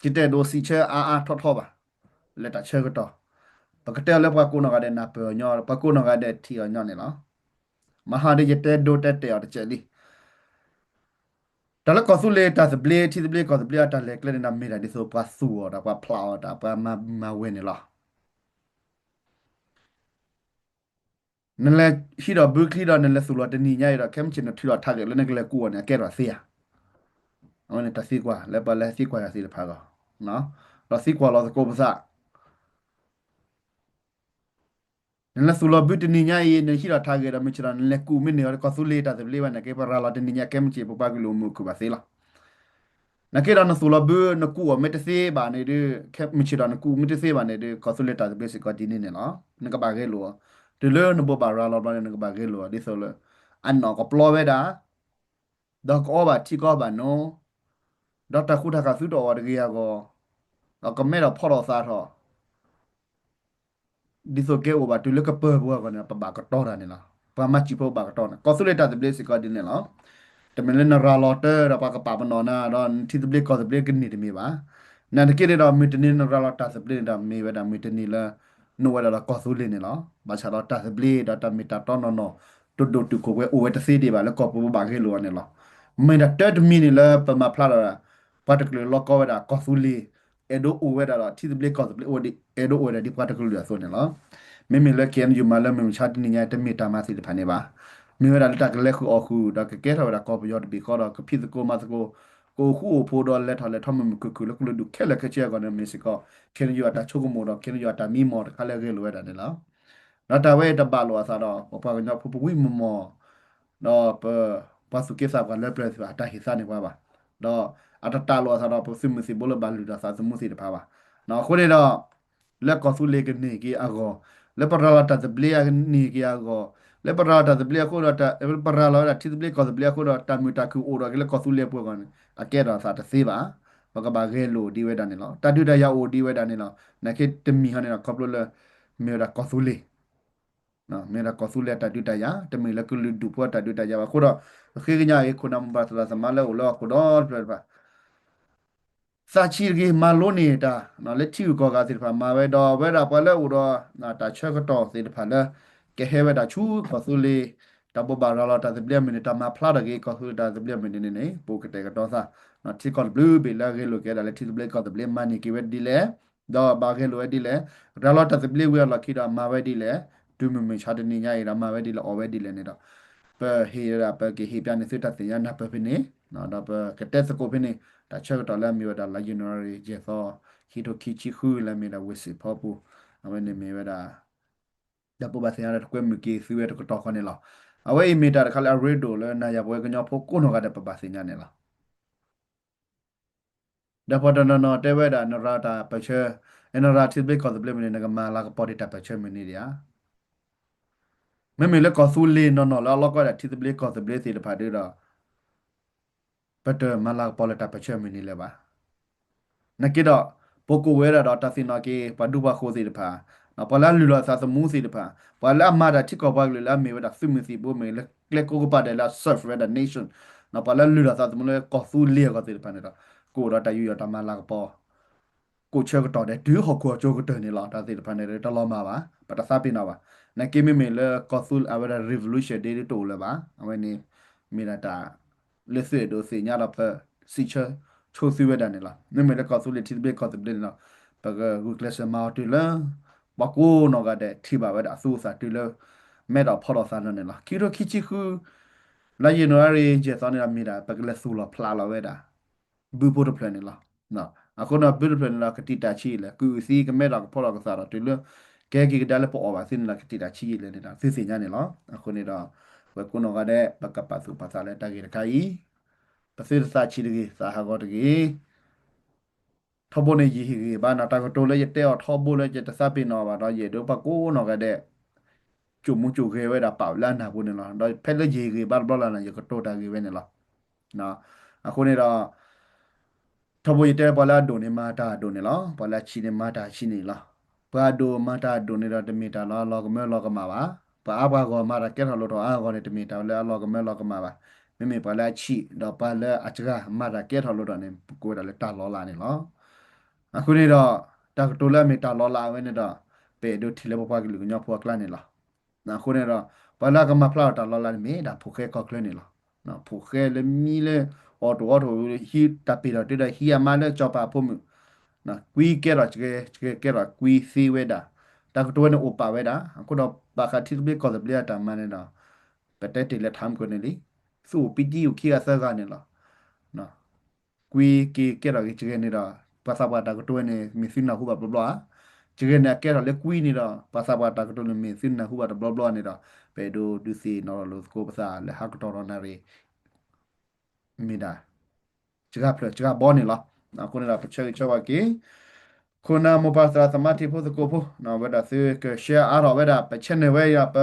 ယတအဲၣ်ဒိးစံးဆၢအါအါထီၣ်ထီၣ်ဘၣ်, လၢတၢ်ဆၢကတီၢ်, ပကတဲအီၤလၢပှၤကိးနီၢ်ဂၤဒဲးနၢ်ပၢၢ်အီၤညီ, ပှၤကိးနီၢ်ဂၤဒဲးထံၣ်အီၤညီန့ၣ်လီၤ. မဟါဒီးယတဲဒိတဲတဲာ်အီၤတကဲးလံ. တၢ်လၢကီၢ်သူလ့ၤတၢ်သဘျ့ ထံသဘျ့ကီၢ်သဘျ့အတၢ်လဲၤကျဲန့ၣ်ဒီး မ့ၢ်ဒၣ်ဒ်သိးပှၤသူၣ်အီၤဒီး ပှၤဖျးအီၤဒီး ပှၤမၤမၤဝဲန့ၣ်လီၤ. နလဲၤဟံးဒီးဘုချံဒီး နလဲၤသူၣ်လီၤတနံၤညါအံၤဒီး ခဲမုၢ်ဆ့ၣ်နထုးလီၤ target လၢနကလဲၤကူၣ်အီၤန့ၣ် အကဲထီၣ်သ့ဧါ. အဝဲန့ၣ်တၢ်သံကွၢ်လၢပှၤလၢသံကွၢ်ယၤသ့ၣ်တဖၣ်အဂီၢ်, ဒီးသံကွၢ်လီၤသကိးပသး နလဲၤသူၣ်လီၤဘုတနံၤညါအံၤ နဟံးထီၣ် target ဒီး မုၢ်ဆ့ၣ်ဒီးနလဲၤကူၣ်မ့ၢ်န့ၢ်အီၤ ကီၢ်သူလ့ၤတၢ်သဘျ့ဘၣ်န့ၣ် ကဲပရၤလီၤတနံၤညါ ခဲမုၢ်ဆ့ၣ် ပပှၤကလုာ်အိၣ်မုာ်အိၣ်ခုၣ်ဘၣ်သ့လီၤ. နက့ဒီးနသူၣ်လီၤဘု နကူၣ်အီၤမ့ၢ်တသ့ဘၣ်န့ၣ်ဒီး မုၢ်ဆ့ၣ်ဒီးနကူၣ်မ့ၢ်တသ့ဘၣ်န့ၣ်ဒီး ကီၢ်သူလ့ၤတၢ်သဘျ့စ့ၢ်ကီးဒ်န့ၣ်န့ၣ်လီၤ. နကဘၣ်ဂဲၤလိာ်အီၤ, တုၤလၢနဘိးဘၣ်ရၤလီၤဘျီန့ၣ် နကဘၣ်ဂဲၤလိာ်အီၤ ဒ်သိးလၢ အနီၢ်ကပျီဝဲဒၣ် ဒီးကအီဘၣ်ထံကီဘၣ်နီၤ, ဒီးတၢ်ဃူတၢ်ဃာ်သုတအိၣ်တဂ့ၤအဂီၢ်, ဒီးကမဲထီၣ်ဖီထီၣ်သးထီၣ် ဒ်သိးကဲအိၣ်ဘၣ်တုၤလၢကပၢၤပူၤအဂီၢ်န့ၣ် ပဘၣ်ကတီၤတၢ်န့ၣ်လီၤ. ပှၤမၤစံၣ်ဖိဘၣ်ကတီၤန့ၣ် ကီၢ်သူလ့ၤတၢ်သဘျ့စ့ၢ်ကီးဒ်န့ၣ်လီၤ. တမ့ၢ်လၢနရၤလီၤတၢ်ဒီးပှၤကပာ်ပနီၣ်နၤ ဒီးနထံသဘျ့ကီၢ်သဘျ့ကန့ၢ်တမ့ၢ်ဘၣ်. နာ်သက့န့ၣ်ဒီး မုၢ်တနံၤနရၤလီၤတၢ်သဘျ့န့ၣ်ဒီး မ့ၢ်ဝဲဒၣ်မုၢ်တနံၤလၢ နအိၣ်ဝဲဒၣ်ဒီးကီၢ်သူလ့ၤန့ၣ်လီၤ. ဘၣ်ဆၣ်ဒီးတၢ်သဘျ့ဒီးတၢ်မ့ၢ်တၢ်တီနီၢ်နီၢ် တဒိၣ်တုာ်ခိၣ်ကွဲအိၣ်ဝဲတသ့ဒံးဘၣ်လၢကီၢ်ပူၤပဘၣ်ဂဲၤလိာ်အီၤန့ၣ်လီၤ. မ့ၢ်ဒၣ်တၢ်တမံၤန့ၣ်လၢပမၤဖျါဒီး ပှၤတကလုာ်လီၤကီဝဲဒၣ်ကီၢ်သူလ့ၤ အဲၣ်ဒိးအိၣ်ဝဲဒၣ်ဒီးထံသဘျ့ကီၢ်သဘျ့အိၣ်ဝဲဒၣ် အဲၣ်ဒိးအိၣ်ဝဲဒၣ်ဒ်ပှၤတကလုာ်အသိးန့ၣ်လီၤ. မ့မ့ၢ်လၢ KNU မၤလၢမုၢ်မဆါတနံၤညါတမ့ၢ်တၢ်မၤသ့ၣ်တဖၣ်န့ၣ်ဘၣ်. မ့ၢ်ဝဲဒၣ်လၢတၢ်ကလဲၤဃုာ်အီၣ်ဃုာ် ဒီးကကဲထီၣ်ဝဲဒၣ်ကီၢ်ပယီၤတဘ့ၣ်ဃီဒီး ကဖံးသကိးမၤသကိး ကအိၣ်ဃူအိၣ်ဖိးဒီးလဲၤထီၣ်လဲၤထီမုာ်မုာ်ခုၣ်ခုၣ်လၢကလုာ်ဒူၣ်ခဲလၢာ်ခဲဆ့အဂီၢ်န့ၣ် မ့ၢ်စ့ၢ်ကီး KNU အတၢ်ဆိကမိၣ်ဒီး KNU အတၢ်မံမီၢ်တခါလၢဂဲၤလိာ်ဝဲဒၣ်န့ၣ်လီၤ. ဒီးတၢ်ဝဲအံၤတဘၣ်လိာ်အသးဒီး ပပှၤကညီဖိပဝံမီၢ်မီၢ် ဒီးပ ပှၤသူၣ်က့သးပှၢ်လၢပျၢၤသ့ၣ်တဖၣ်အတၢ်ဟ့ၣ်သါန့ၢ်ပှၤဘၣ်. ဒီးအတတၢ်လိာ်အသးဒီး ပသုးမုၢ်သံၣ်ဘိလၢဘၣ်လုၢ်ဒီးသးသမူသ့ၣ်တဖၣ်ဘၣ်. အဃိန့ၣ်ဒီး လၢကီၢ်သူလ့ၤကန့ၢ်က့ၤအဂီၢ်, လၢပရၤလီၤတၢ်သဘျ့အန့ၢ်က့ၤအဂီၢ်, လၢပရၤလီၤတၢ်သဘျ့အဃိဒီး ပရၤလီၤဝဲဒၣ်ထံသဘျ့ကီၢ်သဘျ့အဃိဒီး တၢ်မုာ်တၢ်ခုၣ်အိၣ်ဒီးက့ၤလၢကီၢ်သူလ့ၤအပူၤအဂီၢ်န့ၣ် အကဲထီၣ်အသးတသ့ဘၣ်. ပကဘၣ်ဂဲၤလိာ်ဒ်ဝဲဒၣ်န့ၣ်လီၤ. တၢ်ဒုးတၢ်ယၤအိၣ်ဒ်ဝဲဒၣ်န့ၣ်လီၤ. နာ်က့တမံၤဟီန့ၣ်ဒီး ခီဖျိလၢ မ့ၢ်ဝဲဒၣ်ကီၢ်သူလ့ၤ မ့ၢ်ဝဲဒၣ်ကီၢ်သူလ့ၤအတၢ်ဒုးတၢ်ယၤ, တမ့ၢ်လၢကလုာ်ဒူၣ်ဖိအတၢ်ဒုးတၢ်ယၤဘၣ်. အဃိဒီး ပဃ့ကညးအံၤ ခိၣ်နၢ်မိၢ်ပၢ်သရၣ်သမါလၢအိၣ်လၢဟီၣ်ခိၣ်ဒီတဖျၢၣ်တဖၣ် သးဆံးတဂ့ၤ မၤလိန့ၢ်တၢ် လၢထံဂုၤကီၢ်ဂၤသ့ၣ်တဖၣ် မၤဝဲဒီး အဝဲဒၣ်ပှၤလၢအိၣ်ဒီး တၢ်ဆၢကတီၢ်သ့ၣ်တဖၣ်လၢ ကဟဲဝဲဒၣ်ဆူကီၢ်သူလ့ၤ တၢ်ဘိးဘၣ်ရၤလီၤတၢ်သဘျ့အမုၢ်နံၤ တၢ်မၤဖျါထီၣ်က့ၤ ကီၢ်သူလ့ၤတၢ်သဘျ့အမုၢ်နံၤန့ၣ်န့ၣ် ပအိၣ်ကတဲာ်ကတီၤသး ထံကီၢ်တဘျုးဘ့ၣ်လၢအဂဲၤလိာ်က့ၤဝဲဒၣ်လၢထံသဘျ့ကီၢ်သဘျ့ မၤန့ၢ်က့ၤဝဲဒ်လဲၣ် ဒီးဘၣ်ဂဲၤလိာ်ဝဲဒ်လဲၣ်, ရၤလီၤတၢ်သဘျ့ဝံၤအလီၢ်ခံဒီးမၤဝဲဒ်လဲၣ်, တုၤမုၢ်မဆါတနံၤညါအံၤဒီးမၤဝဲဒ်လဲၣ် အီၣ်ဝဲဒ်လဲၣ်န့ၣ်ဒီး ပဟ့ၣ်ဝဲဒၣ် ပကဟ့ၣ်ပျဲန့ၢ်သုတၢ်သ့ၣ်ညါနၢ်ပၢၢ်ဖဲန့ၣ်, ဒီးပကတဲသကိးဖဲန့ၣ် တၢ်ဆၢကတီၢ်လၢအမ့ၢ်ဝဲဒၣ် လါယနူၤအါရံၤ ယဲၢ်သီ ခံထိခံဆံဃု လၢအမ့ၢ်ဒၣ်ဝ့ၢ်စ့ၣ်ဖီပူၤ, အဝဲန့ၣ်မ့ၢ်ဝဲဒၣ် တၢ်ဘိးဘၣ်သ့ၣ်ညါဒီးတကွဲမုာ်က့ၤသုဝဲတကတီၢ်ဃီန့ၣ်လီၤ. အဝဲအံၤမ့ၢ်တၢ်တခါလၢအရ့ဒိၣ်လၢနၤယၤပဝဲကညီဖိကိးနီၢ်ဂၤဒဲးပဘၣ်သ့ၣ်ညါန့ၣ်လီၤ. ဒီးပှၤတနီၤနီၤတဲဝဲဒၣ် နရၤတၢ်ပၢၢ်ဆၢ, နရၤထံသဘျ့ကီၢ်သဘျ့မုၢ်နံၤ နကမၤလၤကပီၤဒံးတၢ်ပၢၢ်ဆၢမုၢ်နံၤဒံးဧါ. မ့မ့ၢ်လၢကီၢ်သူလ့ၤနီၢ်နီၢ်လၢအလီၢ်ကီဝဲဒၣ်ထံသဘျ့ကီၢ်သဘျ့သ့ၣ်တဖၣ်ဒီး ပတမၤလၤကပီၤလၢတၢ်ပၢၢ်ဆၢမုၢ်နံၤလၢၤဘၣ်. နာ်က့ဒီး ပကိးဝဲဒၣ်ဒီးတၢ်သ့ၣ်နီၣ်က့ၤ ပှၤဒူပှၤဃိၤသ့ၣ်တဖၣ်, ပှၤလၢအလုၢ်လီၤသးသမူသ့ၣ်တဖၣ်, ပှၤလၢအမၤတၢ်ထံကီၢ်ပှၤကလုာ်လၢအမ့ၢ်ဝဲဒၣ်သုးမုၢ်သံၣ်ဘိမ့ၢ်ဂ့ၤ လၢကျဲကိးကပၤဒဲးလၢအ serve ဝဲဒၣ် nation, ပှၤလၢအလုၢ်လီၤသးသမူလၢကီၢ်သူလ့ၤအဂီၢ်သ့ၣ်တဖၣ်န့ၣ်ဒီး ကအိၣ်ဒီးတၢ်ယူးယီၣ်တၢ်မၤလၤကပီၤ ကိးဆၢကတီၢ်ဒဲးတုၤဟီၣ်ခိၣ်အကၠိကတၢၢ်န့ၣ်လီၤ. တၢ်သ့ၣ်တဖၣ်န့ၣ်ဒီးတလီၤမၢ်ဘၣ်, ပတသးပ့ၤနီၣ်ဘၣ်. နာ်က့မ့မ့ၢ်လၢကီၢ်သူလ့ၤအဝဲဒၣ် revolution ဒ်တအိၣ်လၢၤဘၣ်. အဝဲန့ၣ် မ့ၢ်ဒၣ်တၢ် လၢသုအဲၣ်ဒိးသ့ၣ်ညါဒီးပစံးဆၢဆိသုဝဲဒၣ်န့ၣ်လီၤ. မ့မ့ၢ်လၢကီၢ်သူလ့ၤထံသဘျ့ကီၢ်သဘျ့န့ၣ်ဒီး ပကဂုာ်ကျဲးစၢးမၤအီၤတုၤလၢ ပှၤကိးနီၢ်ဂၤဒဲးထံၣ်ဘၣ်ဝဲဒၣ်အသူအသၣ်တုၤလၢ မဲထီၣ်ဖီထီၣ်သးလီၤန့ၣ်လီၤ. ခံကထိခံဆံဃု လါယနူၤအါရံၤ ယဲၢ်သီန့ၣ်ဒီးမ့ၢ်ဒၣ် ပကလဲၤသူၣ်လီၤဖျးလီၤဝဲဒၣ် ဘုဖိတဖျၢၣ်န့ၣ်လီၤ. အဃိန့ၣ် ဘုတဖျၢၣ်န့ၣ်ဒီး ကတံာ်တၢ်ဆံးလဲၣ်, ကုၢ်အုၣ်သံကမဲထီၣ်ကဖီထီၣ်ကသးဒီး တုၤလၢ ကဟဲက့ၤကဒါလၢပအီၣ်ဘၣ်သ့န့ၣ်ဒီး ကတံာ်တၢ်ဆံးလဲၣ်န့ၣ်ဒီး သုသ့ၣ်ညါန့ၣ်လီၤ. အဃိန့ၣ်ဒီး ပှၤကိးနီၢ်ဂၤဒဲး ပကပာ်သူၣ်ပာ်သးလၢတၢ်ဂ့ၢ်တခါအံၤ, ပသုတသးဆံးတဂ့ၤ, သးဟးဂီၤတဂ့ၤ. ထီဘိန့ၣ်ယဟ့ၣ်ဂ့ၤဘၣ်နီၤ, တၢ်ကတိၤလၢယတဲအီၤထီဘိလၢယတသးပ့ၤနီၣ်ဘၣ်ဒီး ယအဲၣ်ဒိးပှၤကိးနီၢ်ဂၤဒဲး ကၠိာ်မူကၠိာ်ဂဲၤဝဲဒၣ်ပာ်လၢအနၢ်ပူၤန့ၣ်လီၤ. ဒီးဖဲလၢယဟ့ၣ်ဂ့ၤဘါတဘျီလၢ်န့ၣ် ယကတိၤတၢ်ဂ့ၢ်ဝဲန့ၣ်လီၤ. အဃိန့ၣ်ဒီး ထီဘိယတဲပှၤလၢအဒိၣ်န့ၣ်မၤတၢ်အဒိၣ်န့ၣ်လီၤ. ပှၤလၢအဆံးန့ၣ်မၤတၢ်အဆံးန့ၣ်လီၤ. ပှၤအဒိၣ်မၤတၢ်အဒိၣ်န့ၣ်ဒီး တမ့ၢ်တၢ်လၢအလီၤကမၢလီၤကမၣ်ဘၣ်. ပှၤအါပှၤဂီၢ်မၤတၢ်ကဲထီၣ်လိၣ်ထီၣ်အါဂီၢ်န့ၣ် တမ့ၢ်တၢ်လၢအလီၤကမၢလီၤကမၣ်ဘၣ်. မ့မ့ၢ်ပှၤလၢအဆံး ဒီးပှၤလၢအစှၤမၤတၢ်ကဲထီၣ်လိၣ်ထီၣ်န့ၣ် ပကိးဝဲဒၣ်လၢတၢ်လီၤလးန့ၣ်လီၤ. အဃိန့ၣ်ဒီး တၢ်ကတိၤလၢအမ့ၢ်တၢ်လီၤလးဝဲန့ၣ်ဒီး ပအဲၣ်ဒိးထံၣ်လၢပပှၤကလုာ်ကညီဖိအကျါန့ၣ်လီၤ. အဃိန့ၣ်ဒီး ပှၤလၢအကမၤဖျါထီၣ်တၢ်လီၤလးန့ၣ်မ့ၢ်ဒၣ်ဖိၣ်ဃဲကီၢ်ချၢန့ၣ်လီၤ. ဖိၣ်ဃဲလၢမံလၢ အီၣ်တအိၣ်အီထီၣ် ဟံးတၢ်ပ့ၢ်ထီၣ်တုၤဒီးဟံးအမါလၢစီၤပၤအဖိမုၣ် ကွံကဲထီၣ်စှၤ စှၤကဲထီၣ်ကွံသ့ဝဲဒၣ်. တၢ်ကတိၤဝဲန့ၣ်အိၣ်ပာ်ဝဲဒၣ်. အဃိဒီးဘၣ်ဃးထံသဘျ့ကီၢ်သဘျ့အတၢ်မၤန့ၣ်ဒီး ပတဲတ့ၢ်လၢထးမုၢ်ကီၢ်န့ၣ်လံ. သုအိၣ်ပံတံအိၣ်ခံဂၤသၢဂၤန့ၣ်လီၤ. ကွံက့ၤကဲထီၣ်က့ၤစှၤန့ၣ်ဒီး ပှၤသးပှၢ်တၢ်ကတိၤဝဲန့ၣ် မ့ၢ်သုနၢ်ဟူဘၣ်တဘျီဘျီဧါ. စှၤန့ၣ်အကဲထီၣ်လၢကွံန့ၣ်ဒီး ပှၤသးပှၢ်တၢ်ကတိၤန့ၣ် မ့ၢ်သုနၢ်ဟူဘၣ်တဘျီဘျီန့ၣ်ဒီး ပအဲၣ်ဒိးဒုးသ့ၣ်နီၣ်ထီၣ်လိာ်သကိးပသးလၢဟးကတီၢ်ဒီးနၣ်ရံၣ် မ့ၢ်ဒၣ် စှၤဖျၢၣ်စှၤဘီန့ၣ်လီၤ. အဃိန့ၣ်ဒီး ပဆၢဂ့ၤဆၢဝါက့ၤ ခိၣ်နၢ်မိၢ်ပၢ်သရၣ်သမါတံၤဖိသကိးဖိ ဝဲဒၣ်သုက share အါထီၣ်ဝဲဒၣ် ပ channel ဝဲယၤ ပ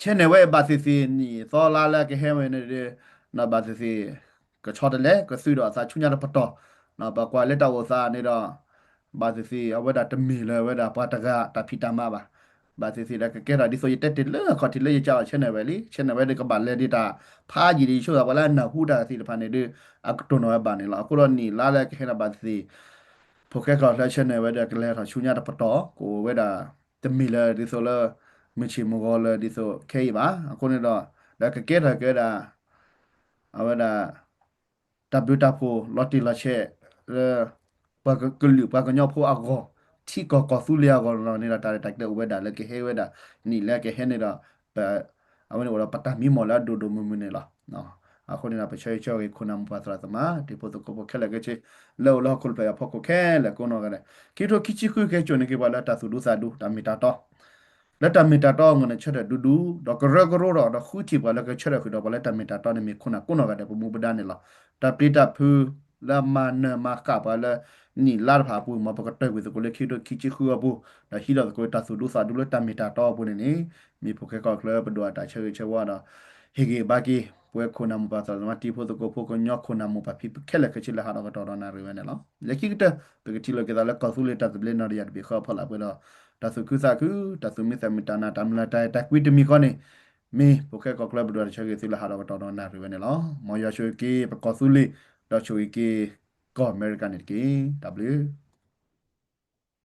channel ဝဲအံၤဘၣ်သ့ၣ်သ့ၣ် နံၣ်သီလါလၢကဟဲဝဲန့ၣ်ဒီး ဘၣ်သ့ၣ်သ့ၣ် ကဆီတလဲ ကသုဒီးအသးဆူညါတပတီၢ် ပကွၢ်လၢတၢ်အိၣ်သးန့ၣ်ဒီး ဘၣ်သ့ၣ်သ့ၣ် အဝဲဒၣ်တမ့ၢ်လၢၤဝဲဒၣ်ပှၤတဂၤတၢ်ဖံးတၢ်မၤဘၣ်. ဘၣ်သ့ၣ်သ့ၣ်ဒီးကကဲထီၣ်ဒ်သိးယတဲတ့ၢ်လၢအခီၣ်ထံးလၢယကးအီၤ channel ဝဲလံ channel ဝဲဒီးကဘၣ်လဲၤဒ်တၢ်ဖးယံာ်ဒီး ယဆိကမိၣ်ပှၤလၢအနၢ်ဟူတၢ်သ့ၣ်တဖၣ်န့ၣ်ဒီး အကတိၤနီၣ်ဝဲဘၣ်န့ၣ်လီၤ. အဃိဒီးနံၣ်လါလၢကဟဲန့ၣ်ဘၣ်သ့ၣ်သ့ၣ် ဖိၣ်ဃဲကီၢ်ချၢ channel ဝဲဒီးကလဲၤထီၣ်ဆူညါတပတီၢ် ကအိၣ်ဝဲဒၣ် တမ့ၢ်လၢၤဒ်သိးလၢ မုၢ်ဆ့ၣ်မုၢ်ဂီၤလၢၤဒ်သိးခဲအံၤဘၣ်. အဃိန့ၣ်ဒီး ဒီးကကဲထီၣ်က့ၤဝဲဒၣ် အဝဲဒၣ် တၢ်ဘျုးတၢ်ဖှိၣ်လီၤတံၢ်လီၤဆဲးလၢ ပှၤကလုာ်ပှၤကညီဖိအဂီၢ် ထံကီၢ်ကီၢ်သူလ့ၤအဂီၢ်န့ၣ်ဒီး တၢ်ရဲၣ်တၢ်ကျဲၤအိၣ်ဝဲဒၣ်လၢကဟဲဝဲဒၣ် နံၣ်လၢကဟဲန့ၣ်ဒီး အဝဲန့ၣ်အိၣ်ဒီးပတၢ်မံမီၢ်လၢအဒိၣ်ဒိၣ်မုၢ်မုၢ်န့ၣ်လီၤ. အဃိန့ၣ်ဒီး ပဆၢဂ့ၤဆၢဝါက့ၤ ခိၣ်နၢ်မိၢ်ပၢ်သရၣ်သမါ တံၤဖိသကိးဖိခဲလၢာ်ခဲဆ့ လၢအိၣ်လၢဟီၣ်ခိၣ်ဖျၢၣ်အဖီခိၣ်ခဲလၢာ်ကိးနီၢ်ဂၤဒဲး ခံကထိခံဆံဃုကဟဲစိာ်န့ၢ်က့ၤပှၤလၢတၢ်သူၣ်ဒူသးဒူ တၢ်မ့ၢ်တၢ်တီ လၢတၢ်မ့ၢ်တၢ်တီအဂီၢ်န့ၣ် ဆၢထၢၣ်ဒူဒူ ဒီးကရၢကရိဒီး ဒီးဃုထံၣ်ပှၤလၢကဆၢထၢၣ်ဃုာ်ဒီးပှၤလၢတၢ်မ့ၢ်တၢ်တီန့ၣ် မ့ၢ်ခိၣ်နၢ်ကိးနီၢ်ဂၤဒဲး ပမူပဒါန့ၣ်လီၤ. တၢ်ပျံၤတၢ်ဖုးလၢအမၤနၢၤမၤဃၣ်ပှၤလၢ နံၣ်လါတဖၣ်အပူၤ မ်ပကတၢၢ်ကွံာ်သကိးလၢခံကထိခံဆံဃုအပူၤ ဒီးဟံးထီၣ်သကိးတၢ်သူၣ်ဒူသးဒူလၢတၢ်မ့ၢ်တၢ်တီအပူၤန့ၣ်န့ၣ် မ့ၢ်ဖိၣ်ဃဲကီၢ်ချၢပဒိၣ်အတၢ်ဆၢဂ့ၤဆၢဝါဒီး ဟ့ၣ်ဂံၢ်ဘါက့ၤ ပဝဲခိၣ်နၢ်မိၢ်ပၢ်သရၣ်သမါတံၤဖိသကိးဖိကညီခိၣ်နၢ်မိၢ်ပၢ်ဖံဖုခဲလၢာ်ခဲဆ့လၢဟးဒီးကတီၢ်ဒီးနၣ်ရံၣ်ဝဲန့ၣ်လီၤ. လၢခံကတၢၢ် ပကထံၣ်လိာ်က့ၤသးလၢကီၢ်သူလ့ၤတၢ်သဘျ့နီၢ်တယၢ်တဘ့ၣ်ဃီအဖီလာ်ပှဲၤဒီး တၢ်သူၣ်ခုသးခု တၢ်သူၣ်မံသးမုာ် တၢ်နာ်တၢ်မုၢ်လၢ်တၢ်အဲၣ်တၢ်ကွံတမံၤဃီန့ၣ် မ့ၢ်ဖိၣ်ဃဲကီၢ်ချၢပဒိၣ်တၢ်ဆၢဂ့ၤသုလၢဟးဒီးကတီၢ်ဒီးနၣ်ရံၣ်ဝဲန့ၣ်လီၤ. မ်ယွၤဆိၣ်ဂ့ၤက့ၤပကီၢ်သူလ့ၤ ဒီးဆိၣ်ဂ့ၤက့ၤကီၢ်အမဲရကၤန့ၣ်တက့ၢ်. တၢ်ဘျုး